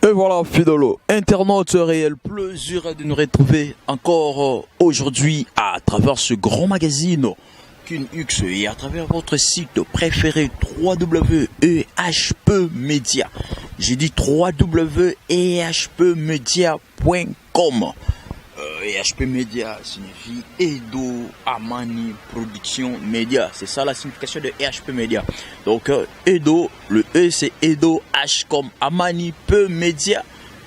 Et voilà, fidèles internautes, réel plaisir de nous retrouver encore aujourd'hui à travers ce grand magazine Kin X et à travers votre site préféré 3WEHP Media. J'ai dit 3WEHPmedia.com. EHP Media signifie Edo Amani Production Media. C'est ça la signification de EHP Media. Donc Edo, le E c'est Edo, H comme Amani, P Media,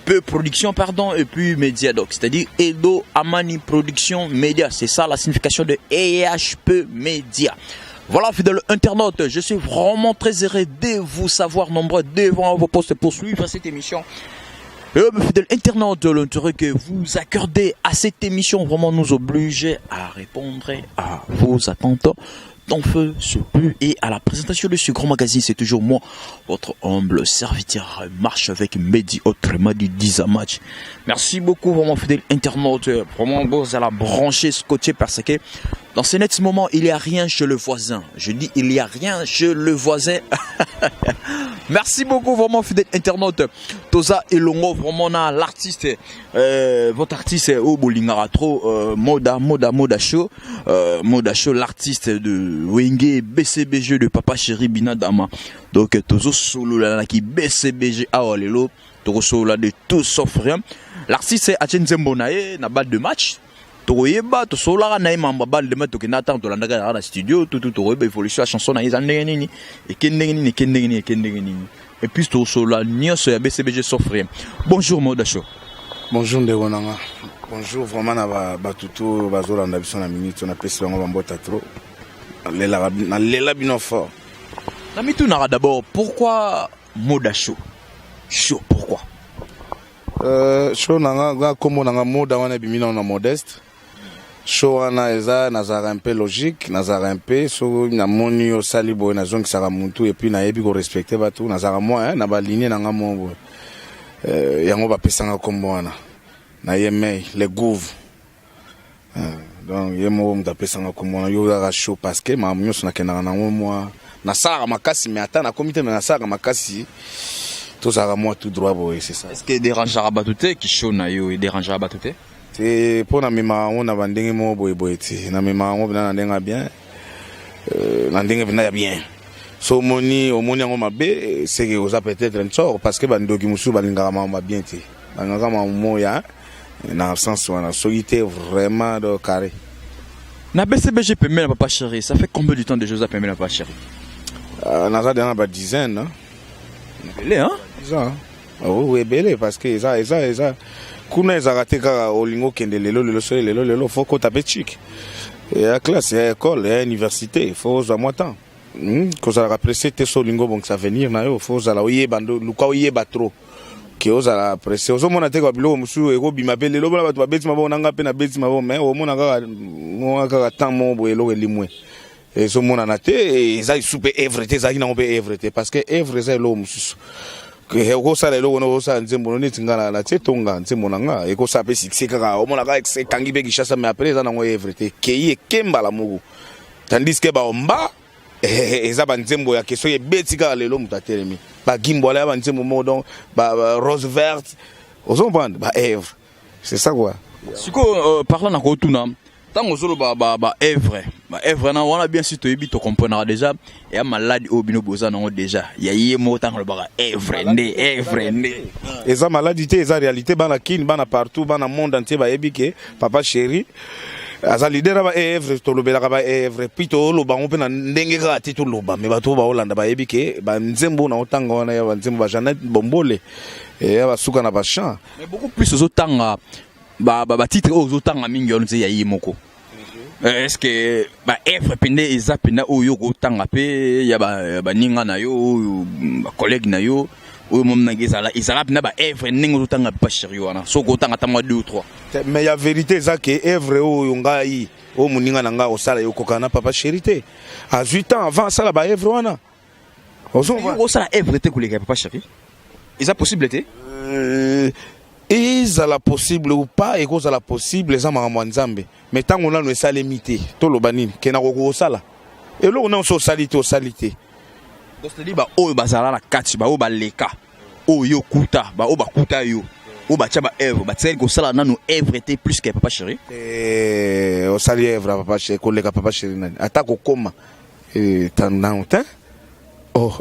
P Production, pardon, et puis Media. Donc c'est-à-dire Edo Amani Production Media. C'est ça la signification de EHP Media. Voilà, fidèle internaute, je suis vraiment très heureux de vous savoir nombreux devant vos postes pour suivre cette émission. Et fidèle internaute, l'intérêt que vous accordez à cette émission vraiment nous oblige à répondre à vos attentes. D'en feu ce but et à la présentation de ce grand magazine, c'est toujours moi, votre humble serviteur, marche avec Mehdi, autrement dit Dizamach. Merci beaucoup, vraiment fidèle internaute, vraiment vous allez brancher, scotché, parce que dans ce net moment, il n'y a rien chez le voisin. Je dis, il n'y a rien chez le voisin. Merci beaucoup, vraiment fidèle internaute. Toza Elongo, vraiment, na l'artiste, votre artiste, oyo bolingaka trop, Moda, Moda, Moda Show, Moda Show, l'artiste de Wenge, BCBG de Papa Chéri Binadama. Donc, tozo solo là, qui BCBG, ah, lelo, tozo solo là de tout sauf rien. L'artiste, c'est atie nzembo na ye, na balle de match. Tokoyeba, tosololaka na ye mamba balle de match, tokenda ntango tolandaka kaka na studio tutu, tokoyeba évolution ya chanson na ye eza ndenge nini, eke ndenge nini, eke ndenge nini, eke ndenge nini. Et puis tosolola nyonso ya BCBG sauf rien. Bonjour Moda Show. Bonjour ndeko nanga, bonjour vraiment na bato to oyo bazolanda biso na minute. Napesi bango bambota trop, nalela bino fort. Na mitunaka d'abord, pourquoi Moda Show? Show, pourquoi? Show nanga, nga nkombo nanga Moda wana ebimi nano na Modeste. Show wana eza nazalaka mpe logique, nazalaka mpe soki namoni osali boye, nazongisaka mutu, et puis nayebi korespecter bato, nazalaka mwa na baligne nanga mo boye. Yango bapesanga nkombo wana na ye mei le gouve. Donc ye moko moto apesanga nkombo wana, yo kaka show, parce que makambo nyonso nakendaka nango mwa nasalaka makasi, mais ata nakomi te, mais nasalaka makasi, tozalaka mwa tout droit boye, c'est ça. Est ce que dérangeaka bato te ki show na yo, edérangeaka bato te? Te, mpo namemaka yango na bandenge moko boyeboye te, namemaka yango mpena na ndenge ya bien, na ndenge mpena ya bien. So omoni, omoni yango mabe, seke oza peut-être nsor, parce que bandoki mosusu balingaka makambo ya bien te, balingaka makambo moko ya na absence wana, soki te vraiment do carré. Na BCBG pembeni na Papa Chéri, ça fait combien de temps déjà oza pembeni na Papa Chéri? Naza deja na badizaine. Ebele, hein? 10 ans. Oh, ebele, parce que eza kuna ezalaka te kaka olingi okende lelo lelo, soki lelo lelo faut kota mpe chik ya classe, ya école, ya université, faut ozwa mwa temps. Kozalaka pressé te. So olingi obongisa avenir na yo, faut ozala oyeba, luka oyeba trop ke ozala pressé. Ozomona te ka biloko mosusu ekobima mpe lelo, bona bato babeti maboko na nga mpe nabeti maboko, mais omona kaka mwa kaka temps moko boye, eloko elimwe, ezomonana te, eza lisu mpe œuvre te, ezalaki nango mpe œuvre te, parce que œuvre eza eloko mosusu. Okosala eloko no, okosala nzembo no neti nga natie tonga nzembo na nga, ekosala mpe succès kaka, omona kaka ekangi mpe Kinshasa, mais après eza nango œuvre te, kei ekembala moko, tandis ke baomba eza banzembo ya ke soki ebeti kaka lelo, moto atelemi bagimbwala ya banzembo moko, donc rose verte, ozocomprendre, baœuvre, c'est ça quoi. Sikoyo, par là nakotuna, ntango ozoloba baœuvre, baœuvre na wana, bien sûr toyebi, tocomprenaka déjà eya maladi oyo bino boza nango déjà ya ye moko, ntango alobaka œuvre nde œuvre nde. Eza maladi te, eza réalité. Bana Kini, bana partout, bana monde entier bayebi ke Papa Chéri aza leader ya baœuvre. Tolobelaka baœuvre, puis toloba yango mpe na ndenge kaka te toloba, mais bato oyo baolanda bayebi ke banzembo na otanga wana ya banzembo ba Jeannette Bombole, ya basuka na bachamp. Mais beaucoup plus ozotanga batitre oyo ozotanga mingi wana ya ye moko. Est ce que baœuvre pende eza mpenza oyo okotanga mpe ya baninga na yo, oyo bacollègue na yo, oyo momonaki ezala mpenza baœuvre ndenge ozotanga Papa Chéri wana, soki otanga ata mwa 2 ou 3? Mais ya vérité eza ke œuvre oyo ngai, oyo moninga na ngai osala, ekokana na Papa Chéri te. Azwi temps avant asala baœuvre wana. Osala œuvre te koleka ya Papa Chéri, eza possible te? Ezala possible ou pas, ekozala possible, eza makambo ya Nzambe, mais ntango nano esalemi te, toloba nini ke nakoki kosala eloko nano so osali te, osali te. Donc c'est-à-dire baoyo bazala na kati, baoyo baleka. Oyo okuta, ba oyo bakuta yo, oyo batya ba œuvre, batikali kosala nanu œuvre te plus que Papa Chéri. Eh, osali œuvre ya Papa Chéri koleka Papa Chéri nani? Ata kokoma eh, nanu te. Oh,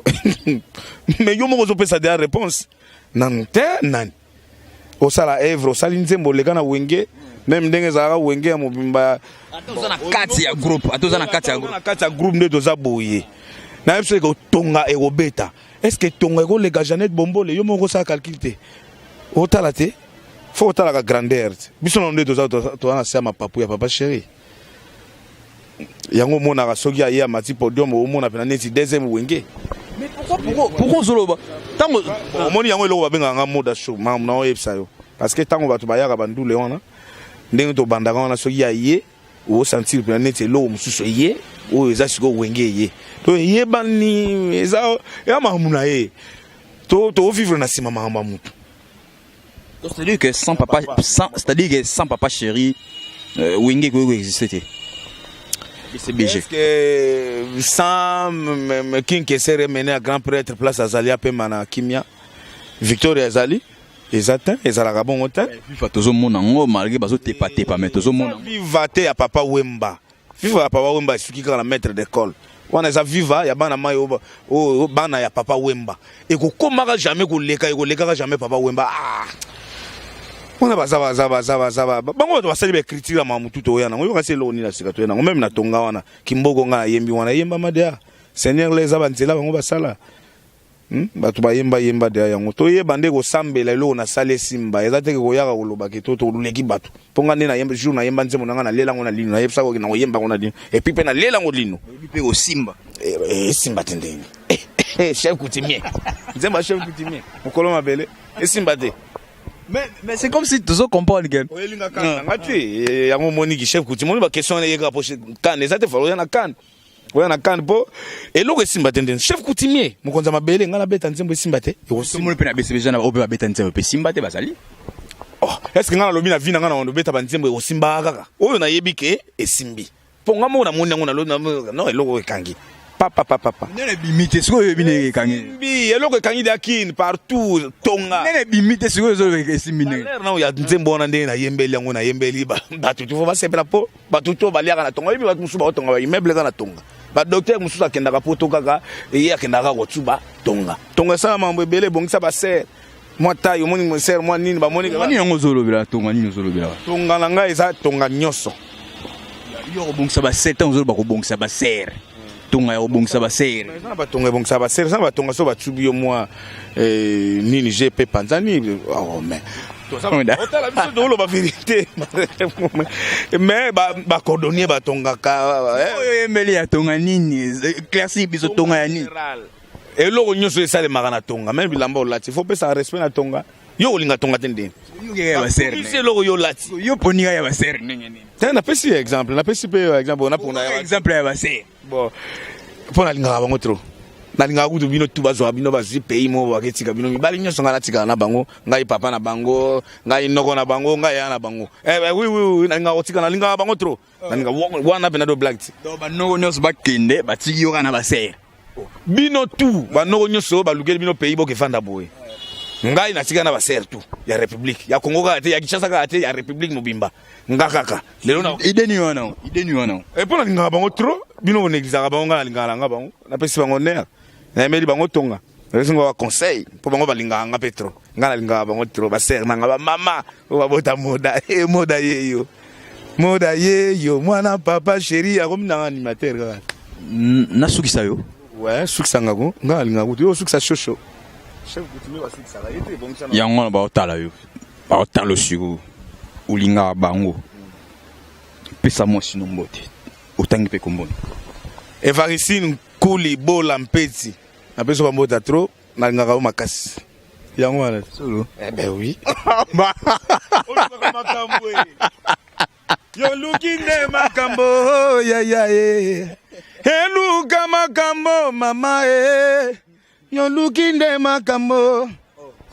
mais yo moko ozopesa deya réponse nanu te. Nani osala œuvre, osali nzembo oleka na Wenge, même ndenge ezalaka Wenge ya mobimba? Ata oza na kati ya groupe, ata oza na kati ya groupe. Na kati ya groupe nde toza boye, nayebi soki ekotonga ekobeta. Est ce que tonga ekoleka Jeannette Bombole? Yo moko osala calcul te, otala te, faut otalaka grandeur te. Biso na nde toza, toza na se ya mapapu ya Papa Chéri. Yango omonaka soki aye amati podium, omona mpena neti deuxième Wenge. Mais pourquoi ozoloba ntango omoni yango eloko babengaka nga Moda Show? Makambo na oyebisa yo, parce que ntango bato bayaka bandule wana, ndenge tobandaka wana, soki aye, osentir mpena neti eloko mosusu eye oyo eza sikoyo Wenge eye to eyebani. Eza eza makambo na ye, tovivre na nsima makambo ya motu. Donc, c'est-à-dire que sans papa, sans, c'est-à-dire que sans Papa Chéri, Wenge ekoki koexiste te. BCBG. Est-ce que sans King Kester Emeneya, grand prêtre, place azali apema na kimia, Victoria ezali eza te, ezalaka bongo te. Viva tozomona yango malgré bazotepatepa, mais tozomona yango. Viva te ya Papa Wemba. Viva ya Papa Wemba esuki kaka na maître d'école wana. Eza viva ya bana mai oyo, bana ya Papa Wemba. Ekokomaka jamais koleka, ekolekaka jamais Papa Wemba. Ah! Wana baza bango bato basali baécriture ya mamutu. Toya nango, yoka si eloko nini na sika toya nango. Même na tonga wana, kimboko nga nayembi wana, eyembama deya. Seigneur le eza banzela bango basala. Bato bayemba yemba deya yango. Toyeba nde kosambela eloko nasali esimba. Eza teke koyaka kolobaki to toleki bato. Mpo nga nde nayemba, jour nayemba nzembo na nga, nalela yango na lino, nayebisaka oke na koyemba yango na lino, et puis mpe nalela yango lino. Oyebi mpe kosimba. Esimba te ndenge chef coutumier, nzembo ya chef coutumier mokolo mabele esimba te. Mais c'est comme si tozo comprendre que Oyelinga kane nanga te. Yango omoniki chef coutumier, omoni baquestion wana eyekaka po kane eza te. Fala oya na kane, oya na kane mpo eloko esimba te. Ndenge chef coutumier mokonzi ya mabele, ngai nabeta nzembo esimba te, ekosimba. Tomoni mpe na BCBG na oyo mpe babeta nzembo mpe simba te, bazali. Oh, est ce que ngai nalobi na vie na ngai na obeta banzembo ekosimbaka kaka? Oyo nayebi ke esimbi, mpo ngai moko namoni yango, nalobi non, eloko oyo ekangi papapapapa. Nene ebimi te, sikoyo oyebi ndenge ekangi. Esimbi, eloko ekangi deya kine partout, tonga. Nene ebimi te, sikoyo ezo esimbi ndenge. Valeur nao ya nzembo wana, ndenge nayembeli yango, nayembeli bato tifo basepela, mpo bato to baliaka na tonga. Oyebi bato mosusu baotonga baimmeuble eza na tonga, badocteur mosusu akendaka poto kaka ye akendaka kaka kotuba tonga. Tonga esala mambo ebele, ebongisa basere mwa tai, omoni sere mwa nini bamoni. Nini yango ozolobela? Tonga nini ozolobela? Tonga na ngai eza tonga nyonso. Yo kobongisa basere, ntango ozoloba kobongisa basere, tonga ya kobongisa basere? Eza na batonga ebongisa basere, eza na batonga so batubi yo mwa nini gp panzani. Oh, mais otala biso toloba vérité, mais bacordonnier batongaka. Oyo oyembeli ya tonga nini? Éclairci biso, tonga ya nini? Eloko nyonso esalemaka na tonga, même bilamba olati, faut opesa respect na tonga. Yo olinga tonga te ndenge Yokeka eloko yo olati. Yo poninga ya basere ndenge nini? Te, napesi exemple, napesi mpe exemple ona mpona Exemple ya basere. Bon, mpo nalingaka bango trop, nalingaka kutu bino tu bazwaka bino, bazwi pays moko baketika bino mibali nyonso, ngai natikala na bango, ngai papa na bango, ngai noko na bango, ngai ya na bango. Oui, nalingaka kotika, nalingaka bango trop, nalingaka wana mpena do blague ti. Donc banoko nyonso bakende, batiki yo kaka na basere. Bino tu banoko nyonso oyo balukeli bino pays, bokefanda boye, ngai natika na basere tu ya République ya Congo kaka te, ya Kinshasa kaka te, ya République mobimba. Nga kaka lelo na Ideni wana, ideni wana. Mpo nalingaka bango trop, bino bonégligeaka bango, ngai nalingaka nanga bango, napesi bango nerf, nayembeli bango tonga, napesi bango baconseil, mpo bango balingaka nga mpe trop. Ngai nalingaka bango trop, basere nanga, bamama oyo babota Moda. E Moda ye yo, Moda ye yo, mwana Papa Chéri akomi nanga animateur kaka. Nasukisa yo. Ouais, sukisanga ko, ngai nalingaka kutu yo osukisa shosho. Chef coutumier basukisaka ye te, ebongisa. Yango wana baotala yo, baotala sikoyo, olingaka bango. Pesa mwasi no mbote, otangi mpe kombona. Evarisine Nkuli Bola Mpeti, napesi yo bambota trop, nalingaka yo makasi. Yango wana. Solo? Eh ben oui. Olukaka makambo e. Yoluki nde makambo yaya e. Eluka makambo mama e. Yoluki nde makambo.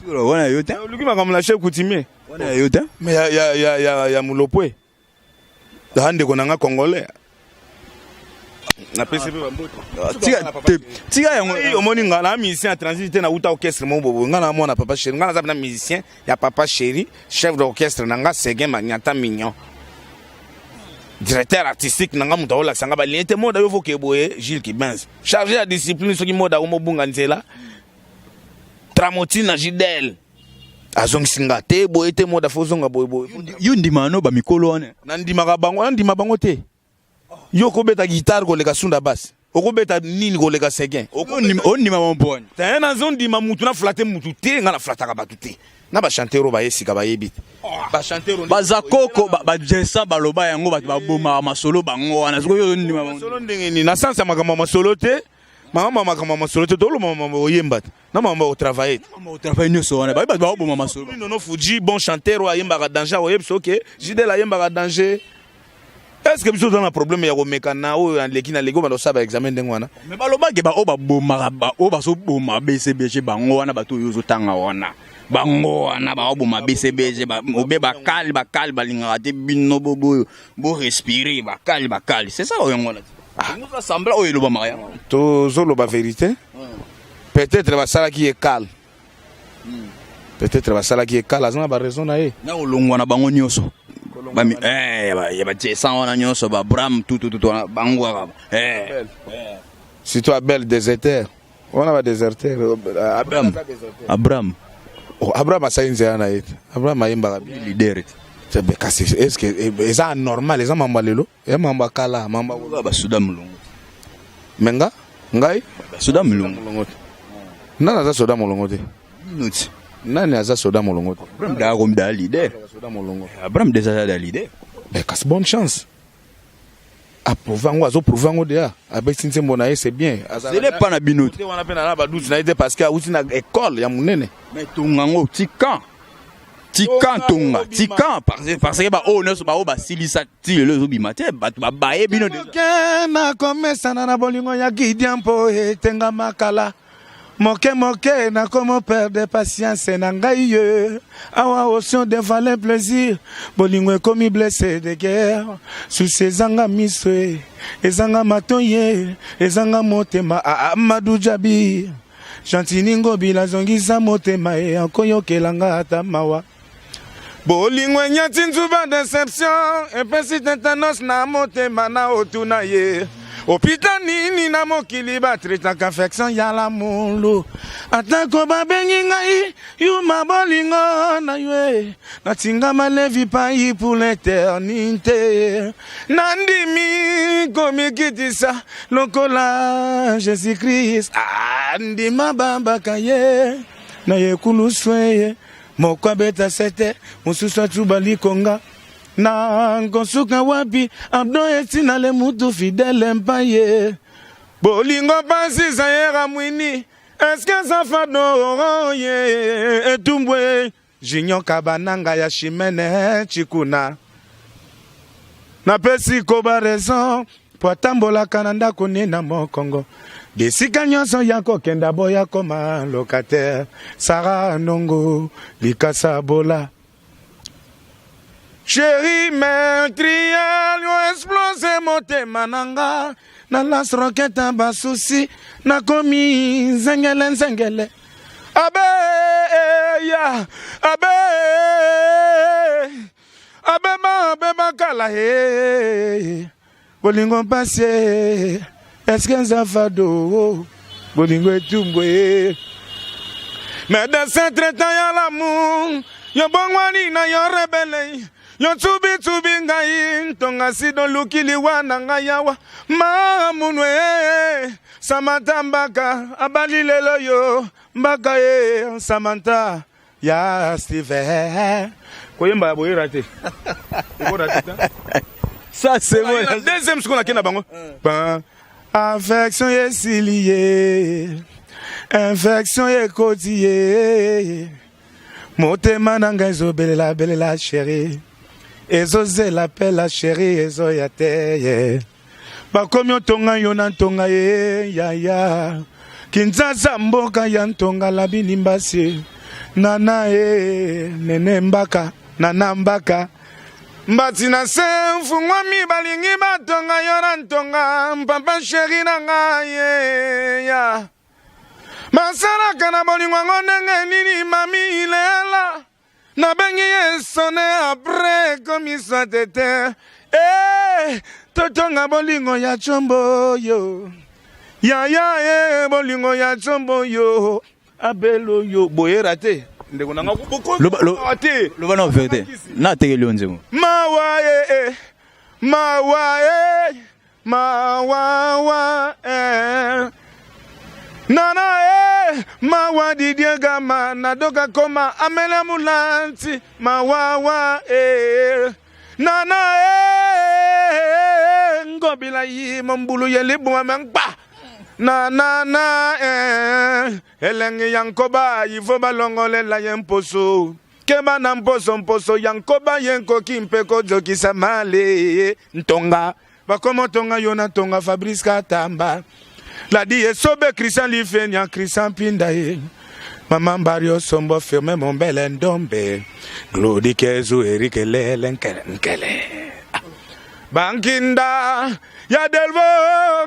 Solo wana yo te. Oluki makambo na chef coutumier. Wana yo te. Mais ya Mulopwe. Ya ndeko na nga congolais. Napesi mpe bambote. Tika te, tika yango. Omoni, nga na musicien ya transit te, nauta orchestre moko boboye. Nga na mwana Papa Chéri, nga naza mpe na musicien ya Papa Chéri. Chef d'orchestre na nga, Seguin Manyata Mignon, directeur artistique na nga, moto aolakisa nga balie te. Moda yo foke boye, Gilles Kibens, chargé ya discipline. Soki moda akomobunga nzela, Tramotine na Gidel azongisi nga te boye te. Moda, fo ozonga boye boye. Yo ndima no bamikolo wana? Nandimaka bango, nandima bango te. Yo okobeta guitare koleka Sunda Basi? Okobeta nini koleka Seguin? Ondima bango wani? Te, nazondima mutu na flatter mutu te. Nga na flattaka bato te. Na bachanteur oyo baye sika, bayebi te bachanteur. Baza koko bajesa, baloba yango, bato babomaka masolo bango wana. Soki oyo ondima bango. Masolo ndenge nini? Na sens ya makambo ya masolo te, makambo ya makambo ya masolo te. Toloba makambo oyemba te, na makambo ya kotravailler te. Otravaille nyonso wana, bayebi bato baoboma masolo. Nono Fuji, bon chanteur oyo ayembaka danger, oyebi soki Jidel ayembaka danger. Est ce que biso toza na problème ya komeka na oyo aleki na leki oyo banda kosala baexamen ndenge wana? Me balobaki baoyo babomaka, oyo bazoboma BCBG, bango wana, bato oyo ozotanga wana, bango wana baoboma BCBG obe bakali bakali, balingaka te bino borespire, bakali bakali. C'est ça oyo yango wana te, sembla oyo elobamaka yango. Tozoloba vérité. Peut-être basalaki ye kale, peut-être basalaki ye kale, aza na baraison na ye. Na kolongwa na bango nyonso ya bajesan wana nyonso, babram tutututu wana, bango kaka. Surtout Abel, déserteur wana, badéserteur. Abraham, Abraham. Oh, Abraham asali nzela na ye te. Abraham ayembaka bien. Leader. Kasi est ce que eza normal? Eza mambo ya lelo, eza mambo ya kala, mambo ya basuda molongo. Me nga, ngai Basoda molongo. Molongo te. Nani aza soda molongo te? Bino ti. Nani aza soda molongo te? Abraham daa komi daa leader. Soda molongo. Abraham déjà aza da leader. Mais kasi bonne chance, aprouve yango, azoprouve yango deya, abeti nzembo na ye, c'est bien. Zele pa na bino te. Te wana mpe na baduti na ye te, parce que awuti na école ya monene. Mais tonga yango tika tika, ntonga tika, parce que baoyo nyonso, baoyo basilisa ti lelo ezobima te, bato babaye bino déjà. Moke nakomesana na bolingo ya Gidian mpo etenga makala moke moke, nakomo perdre patience na ngai ye awa. Ocean de valin plaisir, bolingo ekomi blessé de guerre. Susi ezanga miso e, ezanga matoi ye, ezanga motema. Amadou Jabi Gentini Ngobila, azongisa motema ye, akoyokelanga ata mawa. Bolingo enyati nzuba, déception epesi tétanos na motema. Na otuna ye, hôpital nini na mokili batraitaka infection ya lamulu? Atako babengi ngai yuma, bolingo na yo e, natingama levi pai pour l'éternité. Nandimi komikitisa lokola Jésus Christ andima bambaka ye na yekulusu ye. Moko abeta sete, mosusu atuba likonga na nkosuka wapi. Abdo etina le mutu fidèle mpaye bolingo pasi zayera mwini eske eza fado ye etumbwe. Junior Kabananga ya Chimene Chikuna, napesi koba raison po atambolaka na ndako ne na mokongo. Bisika nyonso ya kokenda, boya koma locataire. Sara Nongo Likasa Bola, chéri meurtrier, yo explose motema na nga na lance roquette. Basusi nakomi nzengele nzengele. Abe ya abe, abeba abeba kala he. Bolingo mpasi, eske nza fado? Bolingo etumbwe, médecin traitant ya l'amour. Yo bongwani na yo rebelle, yo tubitubi ngai ntonga sido, luki liwa na ngai awa mamunwe. Samantha Mbaka abali lelo, yo Mbaka ye Samantha ya Steve. Koyemba ya boyera te, ekora te. Ça c'est bon. Deuxième sikoyo nakende na bango. Affection esili ye, infection ekoti ye motema na ngai, ezobelela belela chéri, ezozela pela chéri, ezoya te ye. Bakomi otonga yo na ntonga ye yaya. Kinzasa mboka ya ntonga, labini mbasi nana e nene mbaka nana mbaka. Mbati na se mfungwami balingi batonga yo na ntonga papa sheri na ngai ya basalaka na bolingo yango ndenge nini mami lela nabengi ye sone apres komisa tete eh, totonga bolingo ya combo yo yaya e bolingo ya combo yo abelo yo boyera te ndeko na nga te loba na vérité na tekeli yo nzembo mawa e eh, mawa e mawawa eh. nana e mawa Didier Gama nadoka koma amela mulanti mawawa e nana e ngobila yi mombulu ye libuma me nkpa na na na eh. Elengi ya nkoba ifo balongolela ye mposo keba na mposo mposo ya nkoba ye nkoki mpe kozokisa male ntonga bakoma tonga yo na tonga Fabrice Katamba ladi esobe Christian Lifenia Christian Pinda ye Mama Mbario Sombo firme Mombele Ndombe Glodi Kezu Eric Lele Nkele Nkele Bankinda ya Delvo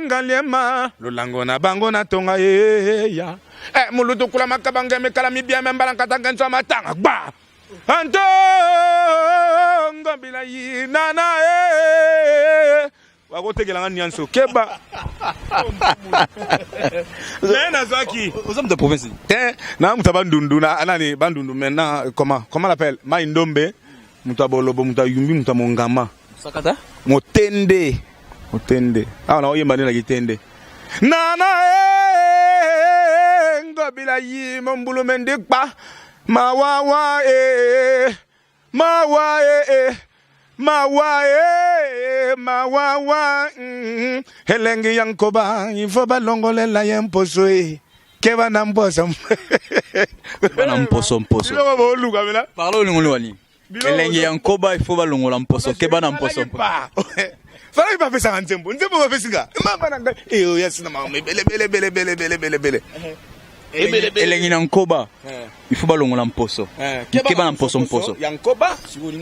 Ngaliema lolango na bango na tonga ye ya eh, mulutu kula makabanga mekala mibiame mbala nkatanga nzwa matanga gba anto ngobila yi nana eh wakotekela nga nianso keba naye nazwaki oza moto ya province te na moto ya bandundu na nani bandundu maintenant comment l'appelle mai ndombe moto ya bolobo moto ya yumbi moto ya mongama sakata motende motende awa naoyemba nde na kitende nana e ngobila yi mombulume ndikpa mawawa e mawa e mawa e mawawa mm. Elengi ya nkoba ifo balongolela ye mposo e keba na mposo. Keba na mposo mposo. Biloko boluka mena parle olingo liwa nini? Elengi ya nkoba ifo balongola mposo keba na mposo. Falaki bapesaka nzembo nzembo bapesinga mama na ngai eyo yasina makambo ebele ebele ebele ebele ebele ebele ebele. Elengi na nkoba il faut balongola mposo keba na mposo mposo ya nkoba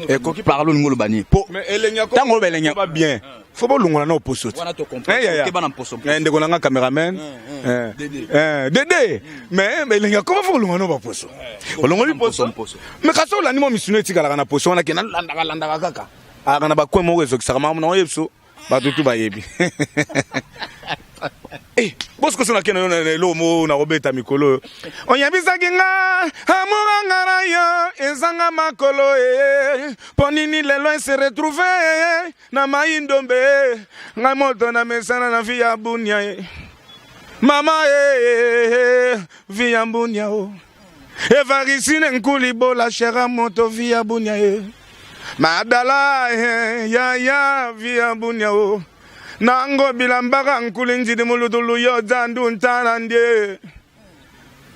ekoki parle olingo oloba nini po ntango oloba elengi ya bien faut bolongola na oposo te wana to comprendre keba na mposo ndeko na nga cameraman dede mais elengi ya nkoba faut bolongola na baposo olongoli mposo mposo mais kasi olandi mwa misino etikalaka na poso wana kenda landaka landaka kaka alaka na bacoin moko ezokisaka makambo na oyebi so bato tu bayebi. Eh, bosiko so nakende yo na eloko moko nakobeta mikolo oyo oyebisaki nga amour anga na yo ezanga makolo e mpo nini lelo ese retrouve na mai ndombe ngai moto na mesana na vi ya bunia e mama e vi ya bunia o Evarisine nkuli bola shera moto vi ya bunia e madala e ya ya vi ya bunia o nango bilambaka nkuli nzidi mulutulu yo zandu ntana ndie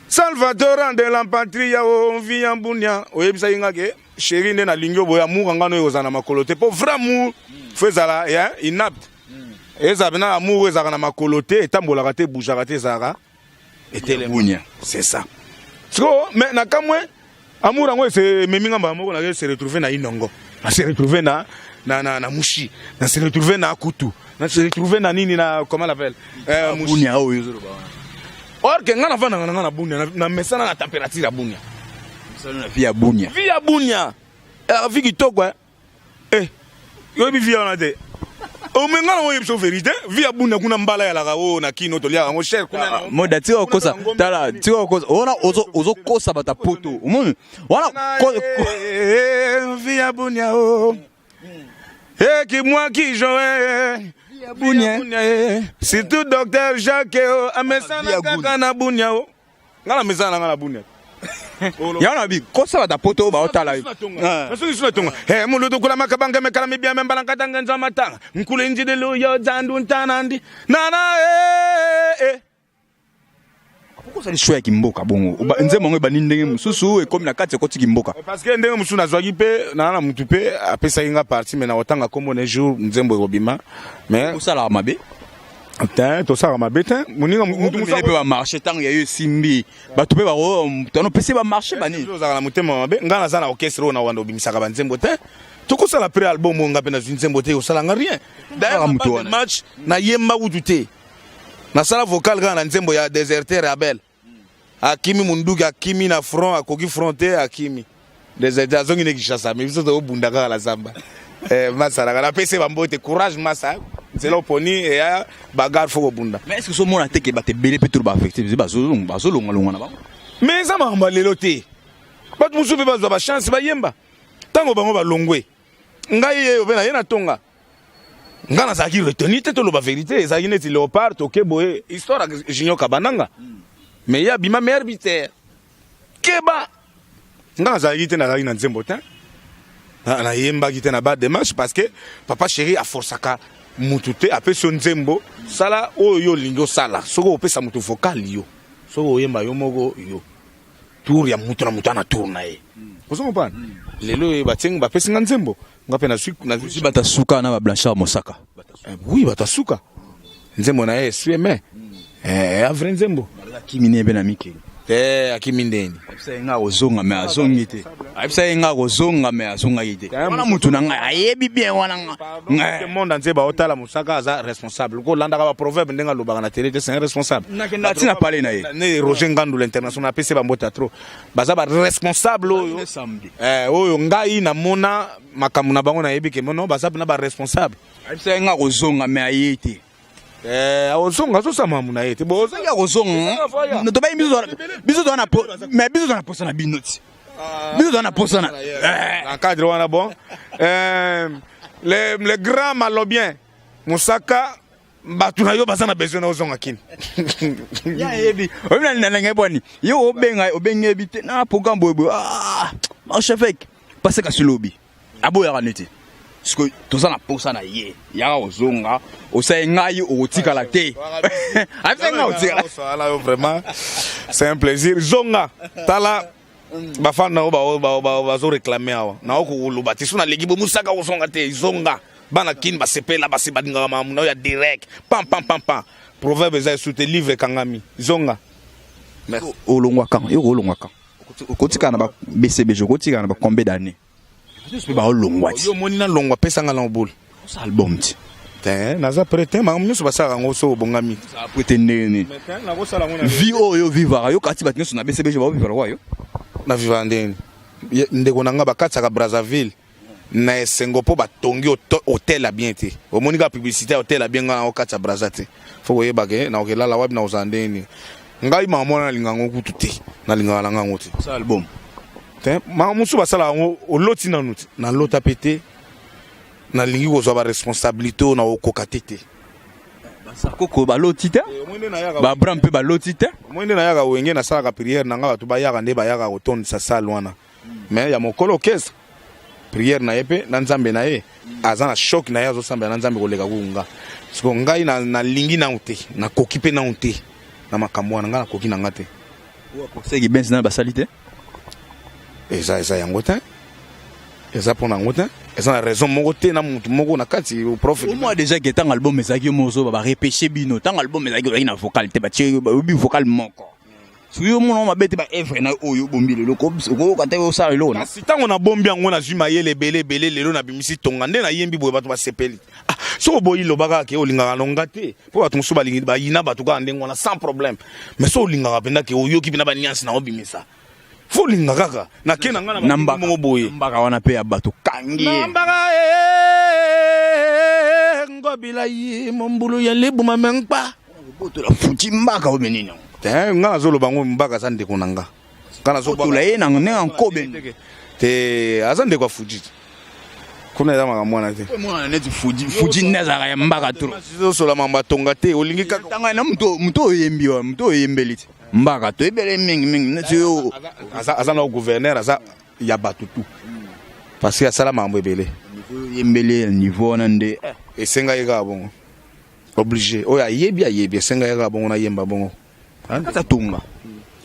Salvatore de la patria o vi ya bunia oyebisaki nga ke chéri nde nalingi yo boye amour nga no ekozala na makolo te po vrai amour faut ezala ya inapte ezala pena amour ezalaka na makolo te etambolaka te bougeaka te ezalaka etelema c'est ça sikoyo mais na kamwe amour yango ememi nga mbala moko na se retrouver na inongo na se retrouver na na na na mushi na se retrouver na kutu na se retrouver na nini na comment l'appelle mushi bunia oyo ozoloba wana or ke nga navandaka na nga na bunia na mesana na température ya bunia na vie ya bunia vie ya bunia vie kitoko eh yoyebi vie wana te omenga na oyebi so vérité vie ya bunia kuna mbala yalaka oyo na kino toliaka yango cher kuna moda tika kokosa tala tika kokosa wana ozokosa bato ya poto omoni wana vie ya bunia o ekimwa kijo bunia surtout docteur Jacques o amesana kaka na bunia o nga na mesana na nga na bunia yango na bi kosa bato ya poto oyo baotala yo soki suna tonga mulutu kula makabanga mekala mibiame mbala nkatanga nza matanga nkulu njidelu yo zandu ntanandi nana Pourquoi osali choix ya kimboka bongo nzembo yango ebandi ndenge mosusu ekomi na kati ekoti kimboka parce que ndenge mosusu nazwaki mpe naa na mutu mpe apesaki nga parti mais na kotanga kombo na jour nzembo ekobima mais osalaka mabe. Te, tosalaka mabe te, moninga. Mutu mosusu mpe bamarché, ntango ya yo esimbi, bato mpe tano opesi bamarché banini. Ozalaka na motema mabe. Ngai naza na orchestre oyo na wanda obimisaka banzembo te. Tokosala pré album oyo, nga mpe nazwi nzembo te, osalanga rien. D'ailleurs, match nayemba kutu te, nasala vocal kaka na nzembo ya Déserteur. Abel akimi munduki, akimi na front, akoki front te, akimi déserteur, azongi ne Kinshasa. Mais biso tokobunda kaka na zamba. Masalaka napesi bambote, courage masa, nzela oponi eya bagarre, fo kobunda. Mais est ce que somona te ke bato ebele mpe tolo baaffecté, bazolongwalongwa na bango? Mais eza makambo ya lelo te. Bato mosusu mpe bazwa bachance, bayemba. Ntango bango balongwe, ngai yeyo mpe naye na tonga. Ngai nazalaki retenu te, toloba vérité, ezalaki neti Léopard toke boye, histoire ya Junior Kabananga. Mais ye abima meilleur buteur. Keba, ngai nazalaki te, nazalaki na nzembo te, nayembaki te na ba démarche, parce que papa chéri aforçaka mutu te. Apesi yo nzembo, sala oyo yo olingi osala. Soki opesa mutu vocal yo, soki oyemba yo moko, yo tour ya mutu na mutu ana tour na ye, ozo comprendre. Lelo oyo batiengi, bapesi nga nzembo, nga mpe nazwi. Bato asuka na baBlanchard Mosaka. Oui, bato asuka, nzembo na ye esue, mais ya vrai nzembo. Akimi ne mpe na mikili. Te, akimi ndeni? Ayebisa ye nga kozonga, me azongi te. Ayebisa ye nga kozonga, me azongaki te. Wana mutu na ngai ayebi bien wana nga. Monde entier baotala Mosaka, aza responsable. Kolandaka baproverbe ndenge alobaka na télé te, c'est un responsable. Nakenda ntina pale na ye. Ne Roger Ngandu l'international, apesi bambote ya trop. Baza baresponsable oyo. Samedi. Oyo ngai namona makambo na bango, nayebi ke mono baza mpena baresponsable. Ayebisa ye nga kozonga, me aye te. Ozonga, azosala makambo na ye te. Ozongi, akozonga. Tobayi biso toza na, mais biso toza na posa na bino ti, biso toza na posa na Na cadre wana, bon, le grand malobien Mosaka, bato na yo baza na besoin na ozonga kini. Ya yebi oyebi na ngai bwani yo obenga, obengi yebi te na programme boye boye. Ah, archevêque parce kasi lobi aboyaka neti sikoyo toza na posa na ye, yaka kozonga, osali ngai okotikala te, ayebisa ngai otikala. Yo vraiment, c'est un plaisir. Zonga, tala bafana na yo bazoréclame awa. Naokoloba te so naleki bo Mosaka kozonga te. Zonga, bana kini basepela, basi balingaka makambo na yo ya direct, pam pam pam pam. Proverbe eza esu te, livre ekangami, zonga. Olongwa kan? Yo olongwa kan? Okotikala na ba BCBG, okotikala na ba combien d'année? Mpe baolongwa ti. Yo omoni nalongwa, apesanga na obula. Osa album ti. Te, naza prêt te. Makambo nyonso basalaka yango so obongami. Prêt te ndenge nini? Nakosala yango. Vie oyo vivaka yo kati bato nyonso na BCBG baovivaka kwa yo. Na vivaka ndenge nini? Ndeko na nga, bakatisaka Brazzaville na esengo mpo batongi hôtel ya bien te. Omoni kaka publicité ya hôtel ya bien. Ngai na okatisa Braza te, fo koyeba ke nakokelala wapi, na kozala ndenge nini. Ngai makambo wana nalinga yango kutu te, nalingaka na ngai yango te. Osala album. Te, makambo mosusu basalaka yango, oloti nanu te, nalota mpe te. Nalingi kozwa baresponsabilité oyo nakokoka te te. Basakoko baloti te, babram mpe baloti te. Omoi nde nayaka Wenge, nasalaka prière na ngai, bato bayaka nde bayaka kotondisa salle wana. Mais ya mokolo orchestre, prière na ye mpe na Nzambe na ye, aza na choc na ye, azosambela na Nzambe koleka kuku nga. Siko ngai nalingi nanu te, nakoki mpe nanu te na makambo wana. Ngai nakoki na nga te. Seki Benz na basali te. Eza yango te, eza mpo na yango te, eza na raison moko te na mutu moko na kati prof. Omoi déjà ke ntango album ezalaki, yo mozoba, barepêche bino. Ntango album ezalaki, ozalaki na vocal te, batie oyebi vocal moko. Soki omona mabe te, baœuvre na oyo obombi lelo, okoyoka te, osala eloko na. Kasi ntango nabombi yango, nazwi mayele ebele ebele. Lelo nabimisi tonga nde nayembi boye, bato basepeli. Ah, soki oboyi, loba kaka ke olingaka nonga te, mpo bato mosusu balingi bayina bato kaka ndenge wana sans problème. Mais so olingaka mpenza ke oyoki mpena baniansi na obimisa, fo olinga kaka nake na ngai na moko boye. Mbaka wana mpe ya bato kangi ye. Na mbaka ngobila yi mombulu ya libuma me nkpa. Botola futi mbaka oyo menini yango? Te, nga nazoloba ngo, mbaka aza ndeko na nga. Nga nazobotola ye na ndenge ya nkobe. Te, aza ndeko ya Fuji te. Kuna eza makambo wana te. Mwana neti Fuji, Fuji nde azalaka ya mbaka trop. Ozosola mambo atonga te, olingi kaka. Tanga na moto oyembi wana, moto oyembeli te mbaka toyebele mingi mingi neti yo. Aza na gouverneur, aza ya bato tout, parce que asala makambo ebele. Oyembeli niveau wana nde. Esengaki kaka bongo, obligé. Oyo ayebi, ayebi, esengaki kaka bongo, nayemba bongo. Kata tonga,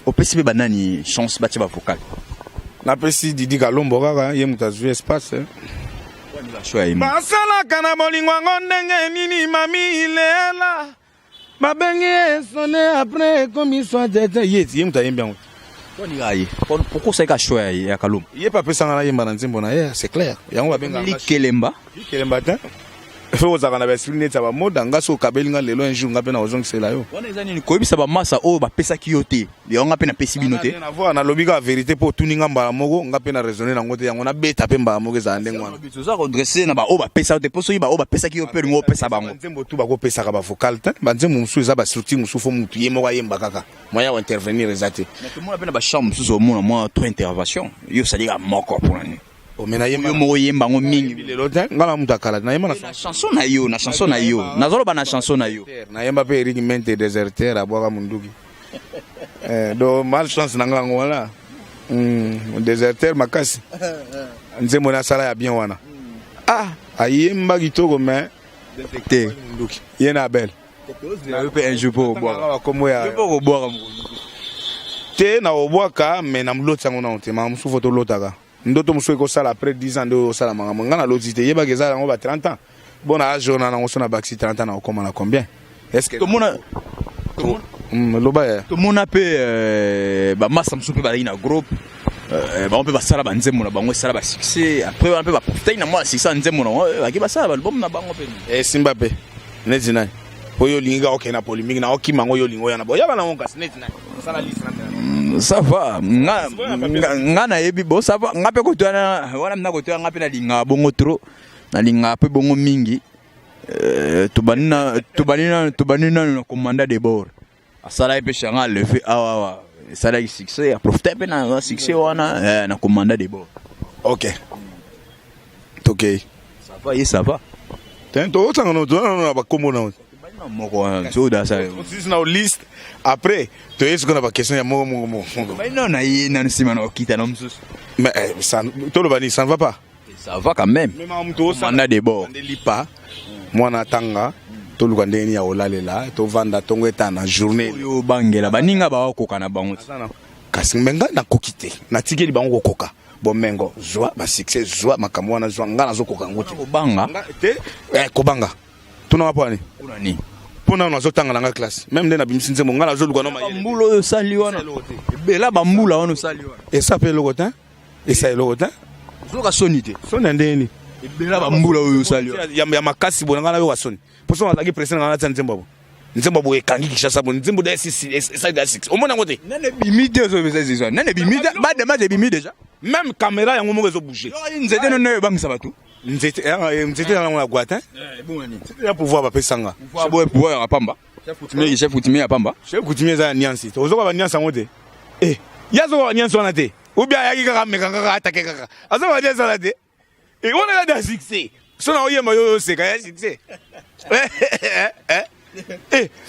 opesi mpe banani chance batia bavocal? Napesi Didi Kalombo kaka, ye moto azwi espace. Choix ya ye. Basalaka na bolingo yango ndenge nini, mami? Ilela. Babengi ye sone après ekomi soit tete ye ye moto ayembi yango. Poni ye. Pourquoi ça choix ya Kalombo? Ye pa pesa nga yemba na nzembo na ye, c'est clair. Yango babenga likelemba. Likelemba te. Faut ozalaka na baesprit neti ya bamoda. Nga so okabeli nga lelo, un jour nga mpe na kozongisela yo. Wana eza nini? Koyebisa bamasa oyo bapesaki yo te, yango nga mpe napesi bino te. Na voir, nalobi kaka vérité mpo otuni nga mbala moko, nga mpe na raisonne nango te, yango nabeta mpe mbala moko, ezala ndenge wana. Toza kodresse na baoyo bapesa yo te, mpo soki baoyo bapesaki yo mpe olingo opesa bango. Banzembo tu bakopesaka bavocal te. Banzembo mosusu eza bastructure mosusu, faut mutu ye moko ayemba kaka, moyen ya kointervenir eza te. Mais tomona mpe na bachambre mosusu, omona mwa trop intervention, yo osalika moko, mpona nini? Me nayemba yo moko, oyemba yango mingi. Lelo te, nga na mutu akala, nayemba na na chanson na yo, na chanson na yo, nazoloba na chanson na yo. Nayemba mpe Eric Mente, déserteur, abwaka munduki. Donc malchance na nga yango wana. Déserteur makasi, nzembo nasala ya bien wana, ah, ayemba kitoko, mais te munduki ye na Abel. Yo mpe un jour mpo obwaka. Bakombo ya yo mpo okobwaka. Te, na obwaka, mais na moloti yango nano te. Makambo mosusu faut tolotaka ndoto mosusu ekosala après 10 ans nde oyo osala makambo. Nga naloti te, yebaka eza yango ba 30 ans. Bon, na age wana nango, so na bakisi 30 ans, na okóma na combien? Est ce que tomona Loba ya. Tomona mpe bamasa mosusu mpe bazalaki na groupe, bango mpe basala banzembo na bango, esala basuccès. Après wana mpe baprofitaki na mwa succès ya nzembo na bango, baki basala baalbum na bango mpe. Esimba mpe neti nani oyo olingi kaka okende na polémique na okima yango, yo olingi oya na boyaba nango, kasi neti nani? Osala liste na Ça va, nga nayebi. Bon, ça va, nga mpe koto wana wana mina koto nga mpe nalingaka bongo trop, nalingaka mpe bongo mingi. Tobandi nanu na commandant de bord, asalaki mpe changa alevé awa awa, esalaki succès, aprofite mpe na succès wana na commandant de bord. Ok, tokei. Ça va ye, ça va. Tozotanga na bakombo na moko wana todasa. Osisi na liste, après toye sikoyo na baquestion ya moko moko moko. Nano na ye nano, nsima na okita na mosusu. Mais toloba nini? Ça ne va pas. Ça va quand même. Commandant de bord. Lipa mwana atanga, toluka ndenge nini ya kolalela, tovanda ntongo etana journée. Oyo obangela baninga baokoka na bango. Kasi me ngai nakoki te, natikeli bango kokoka. Bomengo zwa basuccès, zwa makambo wana, zwa, ngai nazokoka yango te. Kobanga. Te, kobanga tunanga mpo ani? Mpona nini? Mpo nano nazotanga na nga classe, même nde nabimisi nzembo, ngai nazoluka no. Bambula oyo osali wana, ebela bambula wana osali wana. Esa mpe eloko te, esa eloko te. Ozoyoka soni te? Soni ya ndenge nini? Ebela bambula oyo osali wana. Ya makasi boye, na ngai nayoka soni mpo so nazalaki presse na ngai, natia nzembo bo nzembo boye ekangi Kinshasa boye, nzembo da esali da succès, omoni yango te. Nani ebimi te? Ozobesa ezwa nani ebimi te? Bademage ebimi déjà. Même caméra yango moko ezobouge. Nzete nono ebangisa bato. Nzete, nzete yango ya gwate ya pouvoir bapesanga. Pouvoir pouvoir ya pamba, chef coutumier ya pamba. Chef coutumier eza ya niansi, ozoka baniansi yango te. Ye azoka baniansi wana te, ou bien ayaki kaka ameka kaka atake kaka, azoka baniansi wana te. Wana eza da succès, so na oyemba yo oseka ya succès.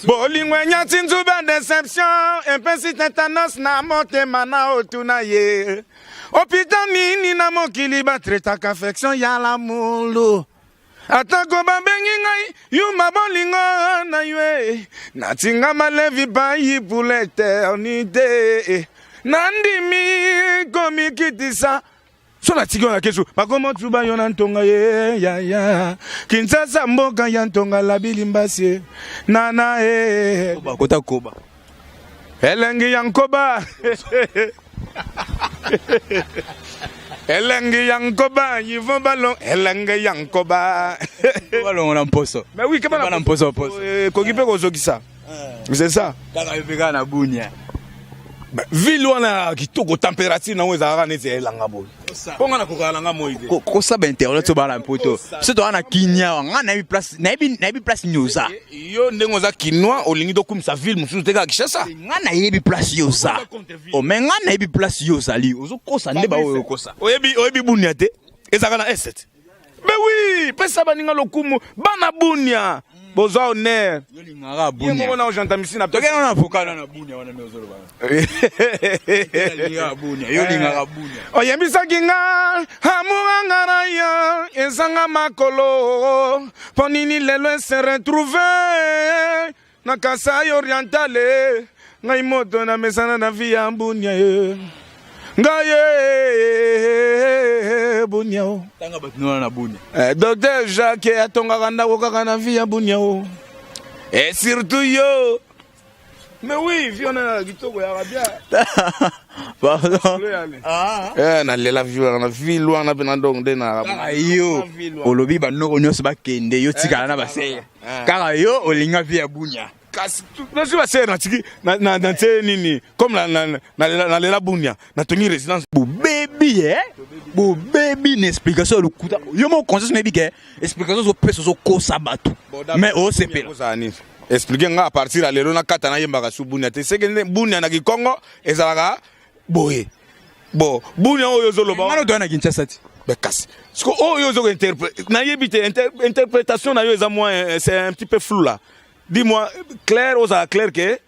Bolingo enyati nzube, déception epesi tétanos na motema na otuna ye hôpital nini na mokili batraitaka affection ya la mulu. Atako babengi ngai yuma, bolingo na yo natinga malevi pai pour l'éternité, nandimi komikitisa. So natiki wana kesu bakoma tuba yo na ntonga ye yaya Kinshasa, mboka ya ntonga labili mbasi nana e. Kota koba. Elengi ya nkoba, elengi ya nkoba, Yvon Balon, elengi ya nkoba. Balongola mposo. Mais oui, keba na mposo mposo. Ekoki mpe kozokisa, c'est ça. Kaka yo mpe kaka na Bunia. Ville wana kitoko, température nango ezalaka neti elanga boye, mpo nga nakokaka nanga moi te. Kosa bainternet so bana mpoto so toza na Kinia awa, nga nayebi place, nayebi place nini oza. Yo ndenge oza Kinois, olingi tokumisa ville mosusu te, kaka Kinshasa. Nga nayebi place yo oza. O me nga nayebi place yo ozali, ozokosa nde baoyo okosa. Oyebi, oyebi Bunia te, ezalaka na est. Mais oui, pesa baninga lokumu, bana Bunia bozwa honneur. Yolingaka. Ye moko Bunia. Na ogentamisi na Tokende na avocat na Bunia wana nde ozoloba. Olingaka Bunia, yo olingaka Bunia. Oyebisaki nga amuranga na yo ezanga makolo, mpo nini lelo ese retrouve na Kasai Orientale? Ngai moto na mesana na vie ya Bunia ye, ngai ye Bunia o. Tanga bato wana na Bunia. Docteur Jacques atongaka ndako kaka na vie ya Bunia o. Et surtout yo. Mais oui, vie wana na kitoko ya bien. Pardon. Ah. Eh, nalela vie wana, ville wana mpe na donc nde na Kaka yo olobi banoko nyonso bakende, yo tikala na baseya. Kaka yo olinga vie ya Bunya. Kasi nazwi basere, natiki natie nini, comme nalela Bunia, natongi résidence. Bobebi, e bobebi na explication ya lokuta. Yo moko conscience nayebi ke explication ozopesa, ozokosa bato, mais osepela. Ozala nini? Explique nga. À partir ya lelo nakata, nayembaka su Bunia te. Seke nde Bunia na Kikongo ezalaka boye. Bon, Bunia oyo ozoloba Ngano toya na Kinshasa ti. Be kasi siko oyo ozo nayebi te, interprétation na yo eza mwa c'est un petit peu flou là. Dis-moi clair, ozala clair ke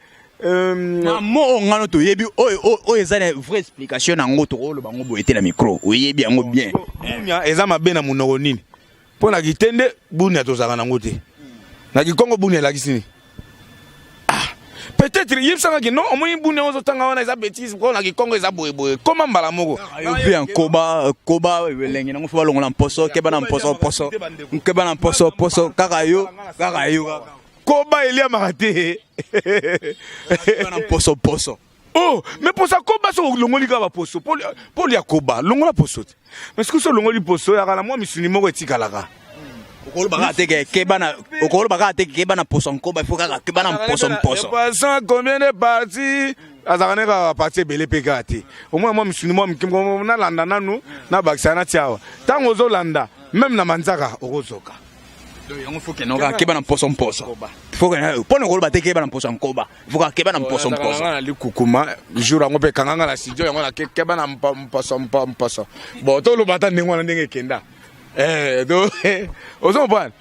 Mo oyo ngano toyebi, oyo eza na vraie explication nango, tokoloba yango boye te na micro. Oyebi yango bien. Bunia eza mabe na monoko nini? Mpo na kitende Bunia tozalaka nango te. Na Kikongo Bunia elakisi nini? Ah, peut-être yebisangaki non, omoni Bunia ozotanga wana eza bétise, mpo na Kikongo eza boyeboye. Koma mbala moko. Yo mpe ya nkoba, koba elenge nango, fo balongola mposo. Keba na mposo poso, keba na mposo poso. Kaka yo, kaka yo, kaka. Koba eliamaka te. Keba na mposo poso. Oh, mais poso ya koba, so olongoli kaka baposo mpo lia koba, longola poso te. Mais soki so olongoli poso, oyaka na mwa misuni moko etikalaka. Okoloba kaka te ke keba na, okoloba kaka te keba na poso nkoba, ifo kaka keba na mposo mposo. Poisson, combien de parties? Azalaka ne kaka partie ebele mpe kaka te. Omona mwa misuni mwa mike, nalanda nanu, nabakisa na tia awa. Ntango ozolanda même na manzaka, okozoka. Donc yango fo kende kaka keba na mposo mposo. Fo kende mpo na koloba te keba na mposo ya nkoba, fo kaka keba na mposo mposo. Na likukuma jour yango mpe ekanganga na studio yango, na keba na mposo mposo. Bon, toloba ata ndenge wana, ndenge ekenda. Eh, donc ozo comprendre.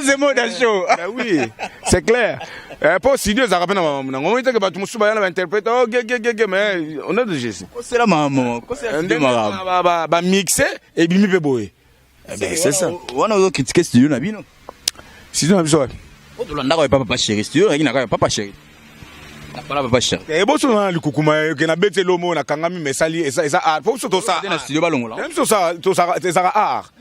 C'est mode show. Ben oui, c'est clair. Po studio ezalaka mpe na makambo nango. Omoni teke bato mosusu baya na bainterprète, oh gegegege, mais on est de Jésus. Kosela mama, kosela studio makambo. Bamixe ebimi mpe boye. Eh ben, c'est ça. Wana ozocritiquer studio na bino. Studio na biso wapi? Otolandaka oyo Papa Chéri, studio oyaki na kaka Papa Chéri, napala Papa Chéri. Eboso na likukuma ke na beti elomo, nakangami, mais esali eza art po biso tosala. Te, na studio balongola. Biso ezalaka art,